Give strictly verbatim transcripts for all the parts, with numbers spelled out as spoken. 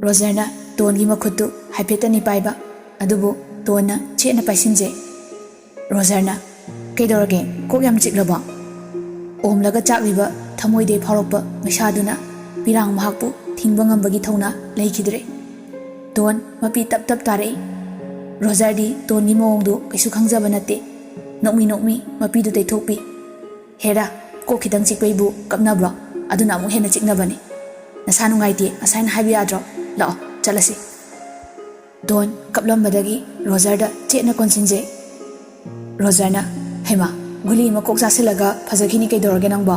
ꯔꯣꯖꯔꯅ ꯇꯣꯟꯒꯤ ꯃꯈꯨꯠꯇꯨ ꯍꯥꯏꯐꯦꯠꯇꯅꯤ ꯄꯥꯏꯕ, ꯑꯗꯨꯕꯨ ꯇꯣꯟꯅ ꯆꯦꯠꯅ ꯄꯥꯏꯁꯤꯟꯖꯩ꯫ ꯔꯣꯖꯔꯅ, "ꯀꯩꯗꯧꯔꯒꯦ? ꯀꯣꯛ ꯌꯥꯝ ꯆꯤꯛꯂꯕꯣ?" ꯑꯣꯝꯂꯒ ꯆꯥꯛꯂꯤꯕ ꯊꯃꯣꯏꯗꯩ ꯐꯥꯎꯔꯛꯄ ꯃꯩꯁꯥꯗꯨꯅ ꯄꯤꯔꯥꯡ ꯃꯍꯥꯛꯄꯨ ꯊꯤꯡꯕ ꯉꯝꯕꯒꯤ ꯊꯧꯅꯥ ꯂꯩꯈꯤꯗ꯭ꯔꯦ꯫ ꯇꯣꯟ ꯃꯄꯤ ꯇꯞ ꯇꯞ ꯇꯥꯔꯛꯏ꯫ ꯔꯣꯖꯔꯗꯤ ꯇꯣꯟꯒꯤ ꯃꯑꯣꯡꯗꯨ ꯀꯩꯁꯨ ꯈꯪꯖꯕ ꯅꯠꯇꯦ꯫ ꯅꯣꯛꯃꯤ ꯅꯣꯛꯃꯤ ꯃꯄꯤꯗꯨ ꯇꯩꯊꯣꯛꯄꯤ꯫ "ꯍꯦꯔꯥ, ꯀꯣꯛ ꯈꯤꯇꯪ ꯆꯤꯛꯄꯩꯕꯨ ꯀꯞꯅꯕ꯭ꯔꯣ? ꯑꯗꯨꯅ ꯑꯃꯨꯛ ꯍꯦꯟꯅ ꯆꯤꯛꯅꯕꯅꯤ꯫ ꯅꯁꯥ ꯅꯨꯡꯉꯥꯏꯇꯦ, ꯉꯁꯥꯏꯅ ꯍꯥꯏꯕ ꯌꯥꯗ꯭ꯔꯣ? ꯂꯥꯛꯑꯣ, ꯆꯠꯂꯁꯤ꯫" ꯇꯣꯟ ꯀꯞꯂꯝꯕꯗꯒꯤ ꯔꯣꯖꯔꯗ ꯆꯦꯠꯅ ꯀꯣꯟꯁꯤꯟꯖꯩ꯫ ꯔꯣꯖꯔꯅ, "ꯍꯩꯃꯥ, ꯒꯨꯂꯤ ꯑꯃ ꯀꯣꯛ ꯆꯥꯁꯤꯜꯂꯒ ꯐꯖꯈꯤꯅꯤ, ꯀꯩꯗꯧꯔꯒꯦ ꯅꯪꯕꯣ?"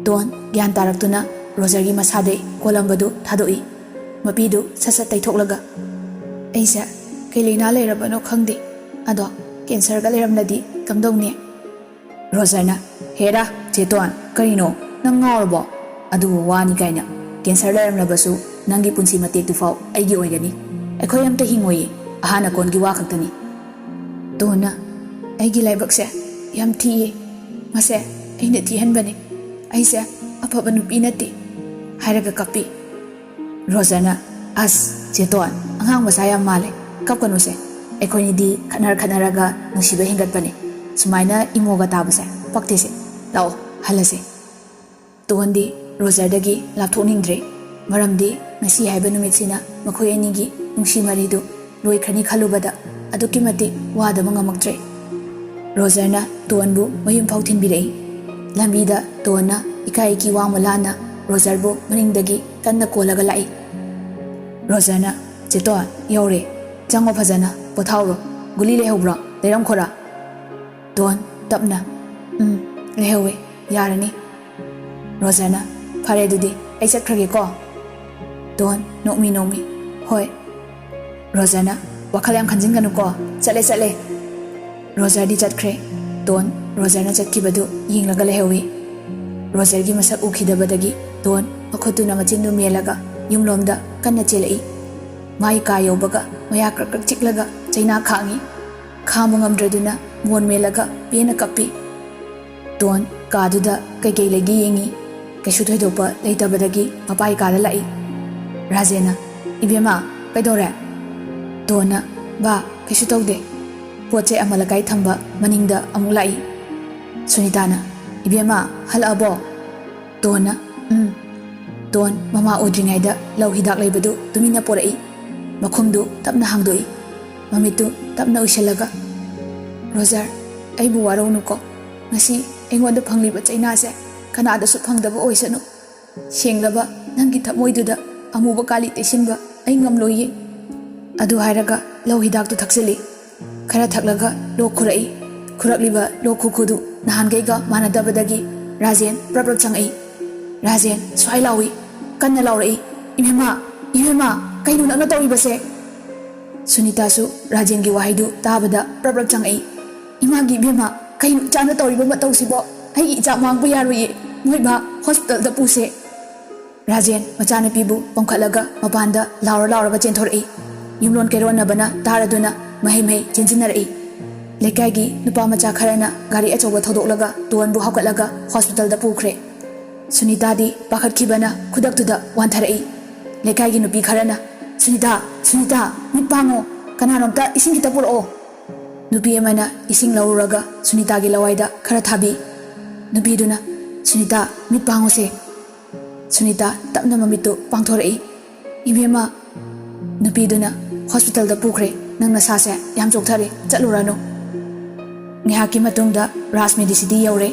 ꯇꯣꯟ ꯒ꯭ꯌꯥꯟ ꯇꯥꯔꯛꯇꯨꯅ ꯔꯣꯖꯔꯒꯤ ꯃꯁꯥꯗꯩ ꯀꯣꯜꯂꯝꯕꯗꯨ ꯊꯥꯗꯣꯛꯏ꯫ ꯃꯄꯤꯗꯨ ꯁꯠ ꯁꯠ ꯇꯩꯊꯣꯛꯂꯒ, "ꯑꯩꯁꯦ ꯀꯩ ꯂꯩꯅꯥ ꯂꯩꯔꯕꯅꯣ ꯈꯪꯗꯦ, ꯑꯗꯣ ꯀꯦꯟꯁꯔꯒ ꯂꯩꯔꯝꯂꯗꯤ ꯀꯝꯗꯧꯅꯤ?" ꯔꯣꯖꯔꯅ, "ꯍꯦꯔꯥ, ꯆꯦꯇꯣꯟ, ꯀꯔꯤꯅꯣ? ꯅꯪ ꯉꯥꯎꯔꯕꯣ? ꯑꯗꯨꯕꯨ ꯋꯥꯅꯤ ꯀꯥꯏꯅ꯫ ꯀꯦꯟꯁꯔ ꯂꯩꯔꯝꯂꯕꯁꯨ ꯅꯪꯒꯤ ꯄꯨꯟꯁꯤ ꯃꯇꯦꯛꯇꯨꯐꯥꯎ ꯑꯩꯒꯤ ꯑꯣꯏꯒꯅꯤ꯫ ꯑꯩꯈꯣꯏ ꯑꯝꯇ ꯍꯤꯡꯉꯣꯏꯌꯦ, ꯑꯍꯥꯟ ꯑꯀꯣꯟꯒꯤ ꯋꯥ ꯈꯛꯇꯅꯤ꯫" ꯇꯣꯟꯅ, "ꯑꯩꯒꯤ ꯂꯥꯏꯕꯛꯁꯦ ꯌꯥꯝ ꯊꯤꯌꯦ꯫ ꯃꯁꯦ ꯑꯩꯅ ꯊꯤꯍꯟꯕꯅꯤ꯫ ꯑꯩꯁꯦ ꯑꯐꯕ ꯅꯨꯄꯤ ꯅꯠꯇꯦ," ꯍꯥꯏꯔꯒ ꯀꯞꯄꯤ꯫ ꯔꯣꯖꯔꯅ, "ꯑꯁ, ꯆꯦꯇꯣꯟ, ꯑꯉꯥꯡ ꯃꯆꯥ ꯌꯥꯝ ꯃꯥꯜꯂꯦ꯫ ꯀꯞꯀꯅꯨꯁꯦ꯫ ꯑꯩꯈꯣꯏꯅꯤꯗꯤ ꯈꯠꯅꯔ ꯈꯠꯅꯔꯒ ꯅꯨꯡꯁꯤꯕ ꯍꯦꯟꯒꯠꯄꯅꯦ꯫ ꯁꯨꯃꯥꯏꯅ ꯏꯃꯣꯒ ꯇꯥꯕꯁꯦ ꯄꯛꯇꯦꯁꯦ꯫ ꯂꯥꯛꯑꯣ, ꯍꯜꯂꯁꯦ꯫" ꯇꯣꯟꯗꯤ ꯔꯣꯖꯔꯗꯒꯤ ꯂꯥꯞꯊꯣꯛꯅꯤꯡꯗ꯭ꯔꯦ꯫ ꯃꯔꯝꯗꯤ ꯉꯁꯤ ꯍꯥꯏꯕ ꯅꯨꯃꯤꯠꯁꯤꯅ ꯃꯈꯣꯏ ꯑꯅꯤꯒꯤ ꯅꯨꯡꯁꯤ ꯃꯔꯤꯗꯨ ꯂꯣꯏꯈ꯭ꯔꯅꯤ ꯈꯜꯂꯨꯕꯗ ꯑꯗꯨꯛꯀꯤ ꯃꯇꯤꯛ ꯋꯥꯗꯕ ꯉꯝꯃꯛꯇ꯭ꯔꯦ꯫ ꯔꯣꯖꯔꯅ ꯇꯣꯟꯕꯨ ꯃꯌꯨꯝ ꯐꯥꯎ ꯊꯤꯟꯕꯤꯔꯛꯏ꯫ ꯂꯝꯕꯤꯗ ꯇꯣꯟꯅ ꯏꯀꯥꯏ ꯏꯀꯤ ꯋꯥꯡꯃ ꯂꯥꯟꯅ ꯔꯣꯖꯔꯕꯨ ꯃꯅꯤꯡꯗꯒꯤ ꯀꯟꯅ ꯀꯣꯜꯂꯒ ꯂꯥꯛꯏ꯫ ꯔꯣꯖꯔꯅ, "ꯆꯦꯇꯣꯟ, ꯌꯧꯔꯦ꯫ ꯆꯪꯉꯣ ꯐꯖꯅ, ꯄꯣꯊꯥꯎꯔꯣ꯫ ꯒꯨꯂꯤ ꯂꯩꯍꯧꯕ꯭ꯔꯣ? ꯂꯩꯔꯝꯈꯣꯔꯥ?" ꯇꯣꯟ ꯇꯞꯅ, "ꯎꯝ, ꯂꯩꯍꯧꯋꯦ꯫ ꯌꯥꯔꯅꯤ꯫" ꯔꯣꯖꯔꯅ, "ꯐꯔꯦ ꯑꯗꯨꯗꯤ, ꯑꯩ ꯆꯠꯈ꯭ꯔꯒꯦꯀꯣ꯫" ꯇꯣꯟ ꯅꯣꯛꯃꯤ ꯅꯣꯛꯃꯤ, "ꯍꯣꯏ꯫" ꯔꯣꯖꯔꯅ, "ꯋꯥꯈꯜ ꯌꯥꯝ ꯈꯟꯖꯤꯟꯒꯅꯨꯀꯣ꯫ ꯆꯠꯂꯦ, ꯆꯠꯂꯦ꯫" ꯔꯣꯖꯔꯗꯤ ꯆꯠꯈ꯭ꯔꯦ꯫ ꯇꯣꯟ ꯔꯣꯖꯔꯅ ꯆꯠꯈꯤꯕꯗꯨ ꯌꯦꯡꯂꯒ ꯂꯩꯍꯧꯏ꯫ ꯔꯣꯖꯔꯒꯤ ꯃꯁꯛ ꯎꯈꯤꯗꯕꯗꯒꯤ ꯇꯣꯟ ꯃꯈꯨꯠꯇꯨꯅ ꯃꯆꯤꯟꯗꯨ ꯃꯦꯜꯂꯒ ꯌꯨꯝꯂꯣꯝꯗ ꯀꯟꯅ ꯆꯦꯜꯂꯛꯏ꯫ ꯃꯥꯒꯤ ꯀꯥ ꯌꯧꯕꯒ ꯃꯌꯥ ꯀ꯭ꯔꯛ ꯀ꯭ꯔꯛ ꯆꯤꯛꯂꯒ ꯆꯩꯅꯥ ꯈꯥꯡꯏ꯫ ꯈꯥꯡꯕ ꯉꯝꯗ꯭ꯔꯗꯨꯅ ꯃꯣꯟ ꯃꯦꯜꯂꯒ ꯄꯦꯟꯅ ꯀꯞꯄꯤ꯫ ꯇꯣꯟ ꯀꯥꯗꯨꯗ ꯀꯩꯀꯩ ꯂꯩꯒꯦ ꯌꯦꯡꯉꯤ꯫ ꯀꯩꯁꯨ ꯊꯣꯏꯗꯣꯛꯄ ꯂꯩꯇꯕꯗꯒꯤ ꯃꯄꯥꯏ ꯀꯥꯗ ꯂꯥꯛꯏ꯫ ꯔꯥꯖꯦꯟꯅ, "ꯏꯕꯦꯝꯃ, ꯀꯩꯗꯧꯔꯦ?" ꯇꯣꯟꯅ, "ꯕꯥ, ꯀꯩꯁꯨ ꯇꯧꯗꯦ"꯫ ꯄꯣꯠ ꯆꯩ ꯑꯃꯜ ꯑꯀꯥꯏ ꯊꯝꯕ ꯃꯅꯤꯡꯗ ꯑꯃꯨꯛ ꯂꯥꯛꯏ꯫ ꯁꯨꯅꯤꯇꯥꯅ, "ꯏꯕꯦꯝꯃ, ꯍꯜꯂꯛꯑꯕꯣ?" ꯇꯣꯟꯅ, "ꯎꯝ"꯫ ꯇꯣꯟ ꯃꯃꯥ ꯎꯗ꯭ꯔꯤꯉꯩꯗ ꯂꯧ ꯍꯤꯗꯥꯛ ꯂꯩꯕꯗꯨ ꯇꯨꯃꯤꯟꯅ ꯄꯣꯔꯛꯏ꯫ ꯃꯈꯨꯝꯗꯨ ꯇꯞꯅ ꯍꯥꯡꯗꯣꯛꯏ꯫ ꯃꯃꯤꯠꯇꯨ ꯇꯞꯅ ꯎꯏꯁꯤꯜꯂꯒ, "ꯔꯣꯖꯔ, ꯑꯩꯕꯨ ꯋꯥꯔꯧꯅꯨꯀꯣ꯫ ꯉꯁꯤ ꯑꯩꯉꯣꯟꯗ ꯐꯪꯂꯤꯕ ꯆꯩꯅꯥꯁꯦ ꯀꯅꯥꯗꯁꯨ ꯐꯪꯗꯕ ꯑꯣꯏꯁꯅꯨ꯫ ꯁꯦꯡꯂꯕ ꯅꯪꯒꯤ ꯊꯃꯣꯏꯗꯨꯗ ꯑꯃꯨꯕ ꯀꯥꯂꯤ ꯇꯩꯁꯤꯟꯕ ꯑꯩ ꯉꯝꯂꯣꯏꯌꯦ"꯫ ꯑꯗꯨ ꯍꯥꯏꯔꯒ ꯂꯧ ꯍꯤꯗꯥꯛꯇꯨ ꯊꯛꯆꯤꯜꯂꯤ꯫ ꯈꯔ ꯊꯛꯂꯒ ꯂꯣꯛ ꯈꯨꯔꯛꯏ꯫ ꯈꯨꯔꯛꯂꯤꯕ ꯂꯣꯛ ꯈꯨꯈꯨꯗꯨ ꯅꯍꯥꯟꯈꯩꯒ ꯃꯥꯟꯅꯗꯕꯗꯒꯤ ꯔꯥꯖꯦꯟ ꯄ꯭ꯔꯞ ꯄ꯭ꯔꯞ ꯆꯪꯉꯛꯏ꯫ ꯔꯥꯖꯦꯟ ꯁ꯭ꯋꯥꯏ ꯂꯥꯎꯏ꯫ ꯀꯟꯅ ꯂꯥꯎꯔꯛꯏ, "ꯏꯕꯦꯝꯃ, ꯏꯕꯦꯝꯃ, ꯀꯩꯅꯣ ꯅꯪꯅ ꯇꯧꯔꯤꯕꯁꯦ?" ꯁꯨꯅꯤꯇꯥꯁꯨ ꯔꯥꯖꯦꯟꯒꯤ ꯋꯥꯍꯩꯗꯨ ꯇꯥꯕꯗ ꯄ꯭ꯔꯞ ꯄ꯭ꯔꯞ ꯆꯪꯉꯛꯏ꯫ "ꯏꯃꯥꯒꯤ ꯏꯕꯦꯝꯃ, ꯀꯩꯅꯣ ꯏꯆꯥꯅ ꯇꯧꯔꯤꯕ ꯃꯇꯧꯁꯤꯕꯣ? ꯑꯩꯒꯤ ꯏꯆꯥ ꯃꯥꯡꯕ ꯌꯥꯔꯣꯏꯌꯦ꯫ ꯃꯣꯏꯕꯥ ꯍꯣꯁꯄꯤꯇꯥꯜꯗ ꯄꯨꯁꯦ"꯫ ꯔꯥꯖꯦꯟ ꯃꯆꯥꯅꯨꯄꯤꯕꯨ ꯄꯝꯈꯠꯂꯒ ꯃꯄꯥꯟꯗ ꯂꯥꯎꯔ ꯂꯥꯎꯔꯒ ꯆꯦꯟꯊꯣꯔꯛꯏ꯫ ꯌꯨꯝꯂꯣꯟ ꯀꯩꯔꯣꯟꯅꯕꯅ ꯇꯥꯔꯗꯨꯅ ꯃꯍꯩ ꯃꯍꯩ ꯆꯦꯟꯁꯤꯟꯅꯔꯛꯏ꯫ ꯂꯩꯀꯥꯏꯒꯤ ꯅꯨꯄꯥ ꯃꯆꯥ ꯈꯔꯅ ꯒꯥꯔꯤ ꯑꯆꯧꯕ ꯊꯧꯗꯣꯛꯂꯒ ꯇꯣꯟꯕꯨ ꯍꯥꯞꯀꯠꯂꯒ ꯍꯣꯁꯄꯤꯇꯥꯜꯗ ꯄꯨꯈ꯭ꯔꯦ꯫ ꯁꯨꯅꯤꯇꯥꯗꯤ ꯄꯥꯈꯠꯈꯤꯕꯅ ꯈꯨꯗꯛꯇꯨꯗ ꯋꯥꯟꯊꯔꯛꯏ꯫ ꯂꯩꯀꯥꯏꯒꯤ ꯅꯨꯄꯤ ꯈꯔꯅ, "ꯁꯨꯅꯤꯇꯥ, ꯁꯨꯅꯤꯇꯥ, ꯃꯤꯠ ꯄꯥꯡꯉꯣ, ꯀꯅꯥꯅꯣꯝꯇ ꯏꯁꯤꯡ ꯈꯤꯇ ꯄꯨꯔꯛꯑꯣ"꯫ ꯅꯨꯄꯤ ꯑꯃꯅ ꯏꯁꯤꯡ ꯂꯧꯔꯨꯔꯒ ꯁꯨꯅꯤꯇꯥꯒꯤ ꯂꯋꯥꯏꯗ ꯈꯔ ꯊꯥꯕꯤ꯫ ꯅꯨꯄꯤꯗꯨꯅ, "ꯁꯨꯅꯤꯇꯥ, ꯃꯤꯠ ꯄꯥꯡꯉꯨꯁꯦ"꯫ ꯁꯨꯅꯤꯇꯥ ꯇꯞꯅ ꯃꯃꯤꯠꯇꯨ ꯄꯥꯡꯊꯣꯔꯛꯏ꯫ "ꯏꯕꯦꯝꯃ"꯫ ꯅꯨꯄꯤꯗꯨꯅ, "ꯍꯣꯁꯄꯤꯇꯥꯜꯗ ꯄꯨꯈ꯭ꯔꯦ, ꯅꯪ ꯅꯁꯥꯁꯦ ꯌꯥꯝ ꯆꯣꯛꯊꯔꯦ, ꯆꯠꯂꯨꯔꯅꯨ"꯫ ꯉꯥꯏꯍꯥꯛꯀꯤ ꯃꯇꯨꯡꯗ ꯔꯥꯖ ꯃꯦꯗꯤꯁꯤꯇꯤ ꯌꯧꯔꯦ꯫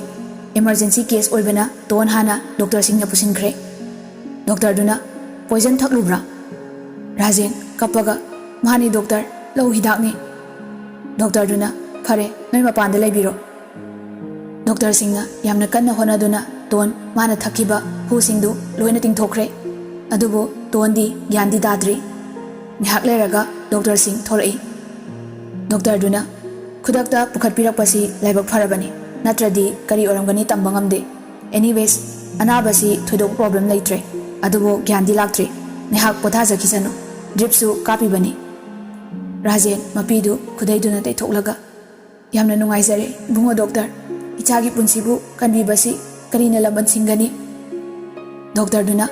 ꯏꯃꯔꯖꯦꯟꯁꯤ ꯀꯦꯁ ꯑꯣꯏꯕꯅ ꯇꯣꯟ ꯍꯥꯟꯅ ꯗꯣꯛꯇꯔꯁꯤꯡꯅ ꯄꯨꯁꯤꯟꯈ꯭ꯔꯦ꯫ ꯗꯣꯛꯇꯔꯗꯨꯅ, "ꯄꯣꯏꯖꯟ ꯊꯛꯂꯨꯕ꯭ꯔꯥ?" ꯔꯥꯖꯦꯟ ꯀꯞꯄꯒ, "ꯃꯥꯅꯤ ꯗꯣꯛꯇꯔ, ꯂꯧ ꯍꯤꯗꯥꯛꯅꯤ"꯫ ꯗꯣꯛꯇꯔꯗꯨꯅ, "ꯐꯔꯦ, ꯅꯣꯏ ꯃꯄꯥꯟꯗ ꯂꯩꯕꯤꯔꯣ"꯫ ꯗꯣꯛꯇꯔꯁꯤꯡꯅ ꯌꯥꯝꯅ ꯀꯟꯅ ꯍꯣꯠꯅꯗꯨꯅ ꯇꯣꯟ ꯃꯥꯅ ꯊꯛꯈꯤꯕ ꯍꯨꯁꯤꯡꯗꯨ ꯂꯣꯏꯅ ꯇꯤꯡꯊꯣꯛꯈ꯭ꯔꯦ꯫ ꯑꯗꯨꯕꯨ ꯇꯣꯟꯗꯤ ꯒ꯭ꯌꯥꯟꯗꯤ ꯇꯥꯗ꯭ꯔꯤ꯫ ꯉꯥꯏꯍꯥꯛ ꯂꯩꯔꯒ ꯗꯣꯛꯇꯔꯁꯤꯡ ꯊꯣꯔꯛꯏ꯫ ꯗꯣꯛꯇꯔꯗꯨꯅ, "ꯈꯨꯗꯛꯇ ꯄꯨꯈꯠꯄꯤꯔꯛꯄꯁꯤ ꯂꯥꯏꯕꯛ ꯐꯔꯕꯅꯤ, ꯅꯠꯇ꯭ꯔꯗꯤ ꯀꯔꯤ ꯑꯣꯏꯔꯝꯒꯅꯤ ꯇꯝꯕ ꯉꯝꯗꯦ꯫ ꯑꯦꯅꯤꯋꯦꯁ, ꯑꯅꯥꯕꯁꯤ ꯊꯣꯏꯗꯣꯛꯄ ꯄ꯭ꯔꯣꯕ꯭ꯂꯦꯝ ꯂꯩꯇ꯭ꯔꯦ, ꯑꯗꯨꯕꯨ ꯒ꯭ꯌꯥꯟꯗꯤ ꯂꯥꯛꯇ꯭ꯔꯤ꯫ ꯉꯥꯏꯍꯥꯛ ꯄꯣꯊꯥꯖꯈꯤꯁꯅꯨ, ꯗ꯭ꯔꯤꯞꯁꯨ ꯀꯥꯞꯄꯤꯕꯅꯤ"꯫ ꯔꯥꯖꯦꯟ ꯃꯄꯤꯗꯨ ꯈꯨꯗꯩꯗꯨꯅ ꯇꯩꯊꯣꯛꯂꯒ, "ꯌꯥꯝꯅ ꯅꯨꯡꯉꯥꯏꯖꯔꯦ ꯏꯕꯨꯡꯉꯣ ꯗꯣꯛꯇꯔ꯫ ꯏꯆꯥꯒꯤ ꯄꯨꯟꯁꯤꯕꯨ ꯀꯟꯕꯤꯕꯁꯤ ꯀꯔꯤꯅ ꯂꯃꯟ ꯁꯤꯡꯒꯅꯤ?" ꯗꯣꯛꯇꯔꯗꯨꯅ,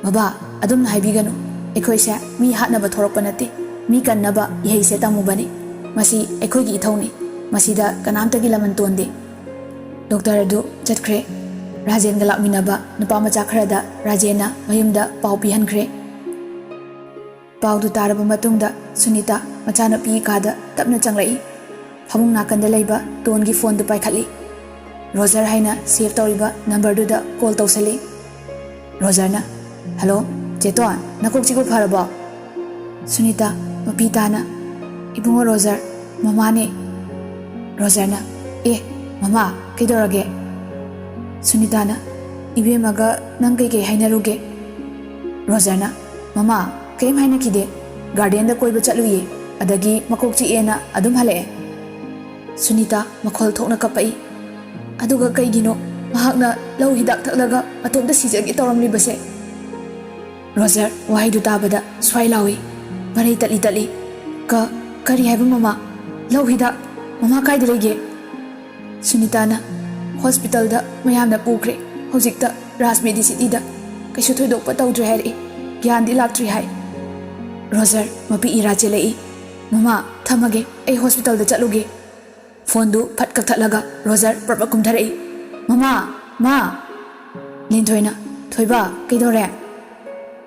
"ꯕꯕꯥ, ꯑꯗꯨꯝꯅ ꯍꯥꯏꯕꯤꯒꯅꯨ꯫ ꯑꯩꯈꯣꯏꯁꯦ ꯃꯤ ꯍꯥꯠꯅꯕ ꯊꯣꯔꯛꯄ ꯅꯠꯇꯦ꯫ ꯃꯤ ꯀꯟꯅꯕ ꯏꯍꯩꯁꯦ ꯇꯝꯃꯨꯕꯅꯤ꯫ ꯃꯁꯤ ꯑꯩꯈꯣꯏꯒꯤ ꯏꯊꯧꯅꯤ꯫ ꯃꯁꯤꯗ ꯀꯅꯥꯝꯇꯒꯤ ꯂꯃꯟ ꯇꯣꯟꯗꯦ꯫" ꯗꯣꯛꯇꯔ ꯑꯗꯨ ꯆꯠꯈ꯭ꯔꯦ꯫ ꯔꯥꯖꯦꯟꯒ ꯂꯥꯛꯃꯤꯟꯅꯕ ꯅꯨꯄꯥ ꯃꯆꯥ ꯈꯔꯗ ꯔꯥꯖꯦꯟꯅ ꯃꯌꯨꯝꯗ ꯄꯥꯎ ꯄꯤꯍꯟꯈ꯭ꯔꯦ꯫ ꯄꯥꯎꯗꯨ ꯇꯥꯔꯕ ꯃꯇꯨꯡꯗ ꯁꯨꯅꯤꯇꯥ ꯃꯆꯥꯅꯨꯄꯤ ꯀꯥꯗ ꯇꯞꯅ ꯆꯪꯂꯛꯏ꯫ ꯐꯃꯨꯡ ꯅꯥꯀꯟꯗ ꯂꯩꯕ ꯇꯣꯟꯒꯤ ꯐꯣꯟꯗꯨ ꯄꯥꯏꯈꯠꯂꯤ꯫ ꯔꯣꯖꯔ ꯍꯥꯏꯅ ꯁꯦꯚ ꯇꯧꯔꯤꯕ ꯅꯝꯕꯔꯗꯨꯗ ꯀꯣꯜ ꯇꯧꯁꯜꯂꯤ꯫ ꯔꯣꯖꯔꯅ, "ꯍꯜꯂꯣ, ꯆꯦ ꯇꯣꯟ, ꯅꯀꯣꯛ ꯆꯤꯛꯄ ꯐꯔꯕꯣ?" ꯁꯨꯅꯤꯇꯥ, ꯃꯄꯤ ꯇꯥꯅ, "ꯏꯕꯨꯡꯉꯣ ꯔꯣꯖꯔ, ꯃꯃꯥꯅꯦ꯫" ꯔꯣꯖꯔꯅ, "ꯑꯦ, ꯃꯃꯥ, ꯀꯩꯗꯧꯔꯒꯦ?" ꯁꯨꯅꯤꯇꯥꯅ, "ꯏꯕꯦꯝꯃꯒ ꯅꯪ ꯀꯩꯀꯩ ꯍꯥꯏꯅꯔꯨꯒꯦ?" ꯔꯣꯖꯔꯅ, "ꯃꯃꯥ, ꯀꯩꯝ ꯍꯥꯏꯅꯈꯤꯗꯦ꯫ ꯒꯥꯔꯗꯦꯟꯗ ꯀꯣꯏꯕ ꯆꯠꯂꯨꯏꯌꯦ, ꯑꯗꯒꯤ ꯃꯀꯣꯛ ꯆꯤꯛꯑꯦꯅ ꯑꯗꯨꯝ ꯍꯜꯂꯛꯑꯦ꯫" ꯁꯨꯅꯤꯇꯥ ꯃꯈꯣꯜ ꯊꯣꯛꯅ ꯀꯞꯄꯛꯏ꯫ "ꯑꯗꯨꯒ ꯀꯩꯒꯤꯅꯣ ꯃꯍꯥꯛꯅ ꯂꯧ ꯍꯤꯗꯥꯛ ꯊꯛꯂꯒ ꯃꯇꯣꯝꯇ ꯁꯤꯖꯒꯦ ꯇꯧꯔꯝꯂꯤꯕꯁꯦ?" ꯔꯣꯖꯔ ꯋꯥꯍꯩꯗꯨ ꯇꯥꯕꯗ ꯁ꯭ꯋꯥꯏ ꯂꯥꯎꯏ꯫ ꯃꯔꯩ ꯇꯠꯂꯤ ꯇꯠꯂꯤ꯫ "ꯀ-, ꯀꯔꯤ ꯍꯥꯏꯕ ꯃꯃꯥ? ꯂꯧ ꯍꯤꯗꯥꯛ? ꯃꯃꯥ ꯀꯥꯏꯗ ꯂꯩꯒꯦ?" ꯁꯨꯅꯤꯇꯥꯅ, "ꯍꯣꯁꯄꯤꯇꯥꯜꯗ ꯃꯌꯥꯝꯅ ꯄꯨꯈ꯭ꯔꯦ꯫ ꯍꯧꯖꯤꯛꯇ ꯔꯥꯖ ꯃꯦꯗꯤꯁꯤꯇꯤꯗ꯫ ꯀꯩꯁꯨ ꯊꯣꯏꯗꯣꯛꯄ ꯇꯧꯗ꯭ꯔꯦ ꯍꯥꯏꯔꯛꯏ꯫ ꯒ꯭ꯌꯥꯟꯗꯤ ꯂꯥꯛꯇ꯭ꯔꯤ ꯍꯥꯏ꯫" ꯔꯣꯖꯔ ꯃꯄꯤ ꯏꯔꯥ ꯆꯦꯜꯂꯛꯏ꯫ "ꯃꯃꯥ, ꯊꯝꯃꯒꯦ, ꯑꯩ ꯍꯣꯁꯄꯤꯇꯥꯜꯗ ꯆꯠꯂꯨꯒꯦ꯫" ꯐꯣꯟꯗꯨ ꯐꯠ ꯀꯛꯊꯠꯂꯒ ꯔꯣꯖꯔ ꯄ꯭ꯔꯞ ꯄ꯭ꯔꯞ ꯀꯨꯝꯊꯔꯛꯏ꯫ "ꯃꯃꯥ! ꯃꯥ!" ꯂꯤꯟꯊꯣꯏꯅ, "ꯊꯣꯏꯕ, ꯀꯩꯗꯧꯔꯦ?"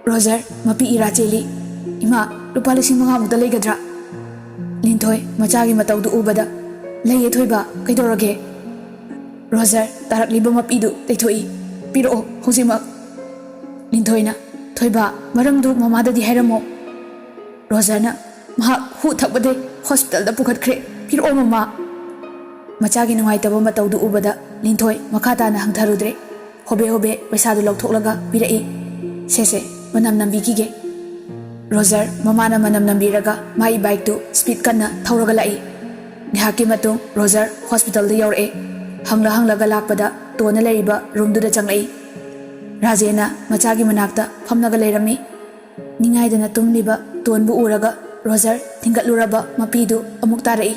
ꯔꯣꯖꯔ ꯃꯄꯤ ꯏꯔꯥ ꯆꯦꯜꯂꯤ꯫ "ꯏꯃꯥ, ꯂꯨꯄꯥ ꯂꯤꯁꯤꯡ ꯃꯉꯥꯃꯨꯛꯇ ꯂꯩꯒꯗ꯭ꯔꯥ?" ꯂꯤꯟꯊꯣꯏ ꯃꯆꯥꯒꯤ ꯃꯇꯧꯗꯨ ꯎꯕꯗ, "ꯂꯩꯌꯦ ꯊꯣꯏꯕ, ꯀꯩꯗꯧꯔꯒꯦ?" ꯔꯣꯖꯔ ꯇꯥꯔꯛꯂꯤꯕ ꯃꯄꯤꯗꯨ ꯇꯩꯊꯣꯛꯏ꯫ "ꯄꯤꯔꯛꯑꯣ ꯍꯧꯖꯤꯛꯃꯛ!" ꯂꯤꯟꯊꯣꯏꯅ, "ꯊꯣꯏꯕ, ꯃꯔꯝꯗꯨ ꯃꯃꯥꯗꯗꯤ ꯍꯥꯏꯔꯝꯃꯣ꯫" ꯔꯣꯖꯔꯅ, "ꯃꯍꯥꯛ ꯍꯨ ꯊꯛꯄꯗꯩ ꯍꯣꯁꯄꯤꯇꯥꯜꯗ ꯄꯨꯈꯠꯈ꯭ꯔꯦ꯫ ꯄꯤꯔꯛꯑꯣ ꯃꯃꯥ꯫" ꯃꯆꯥꯒꯤ ꯅꯨꯡꯉꯥꯏꯇꯕ ꯃꯇꯧꯗꯨ ꯎꯕꯗ ꯂꯤꯟꯊꯣꯏ ꯃꯈꯥ ꯇꯥꯅ ꯍꯪꯊꯔꯨꯗ꯭ꯔꯦ꯫ ꯍꯣꯕꯦ ꯍꯣꯕꯦ ꯄꯩꯁꯥꯗꯨ ꯂꯧꯊꯣꯛꯂꯒ ꯄꯤꯔꯛꯏ꯫ "ꯁꯦ ꯁꯦ, ꯃꯅꯝ ꯅꯝꯕꯤꯈꯤꯒꯦ꯫" ꯔꯣꯖꯔ ꯃꯃꯥꯅ ꯃꯅꯝ ꯅꯝꯕꯤꯔꯒ ꯃꯥꯒꯤ ꯕꯥꯏꯛꯇꯨ ꯁ꯭ꯄꯤꯗ ꯀꯟꯅ ꯊꯧꯔꯒ ꯂꯥꯛꯏ꯫ ꯉꯥꯏꯍꯥꯛꯀꯤ ꯃꯇꯨꯡ ꯔꯣꯖꯔ ꯍꯣꯁꯄꯤꯇꯥꯜꯗ ꯌꯧꯔꯛꯑꯦ꯫ ꯍꯪꯂ ꯍꯪꯂꯒ ꯂꯥꯛꯄꯗ ꯇꯣꯟꯅ ꯂꯩꯔꯤꯕ ꯔꯨꯝꯗꯨꯗ ꯆꯪꯂꯛꯏ꯫ ꯔꯥꯖꯦꯟꯅ ꯃꯆꯥꯒꯤ ꯃꯅꯥꯛꯇ ꯐꯝꯂꯒ ꯂꯩꯔꯝꯃꯤ꯫ ꯅꯤꯡꯉꯥꯏꯗꯅ ꯇꯨꯝꯂꯤꯕ ꯇꯣꯟꯕꯨ ꯎꯔꯒ ꯔꯣꯖꯔ ꯊꯤꯡꯒꯠꯂꯨꯔꯕ ꯃꯄꯤꯗꯨ ꯑꯃꯨꯛ ꯇꯥꯔꯛꯏ꯫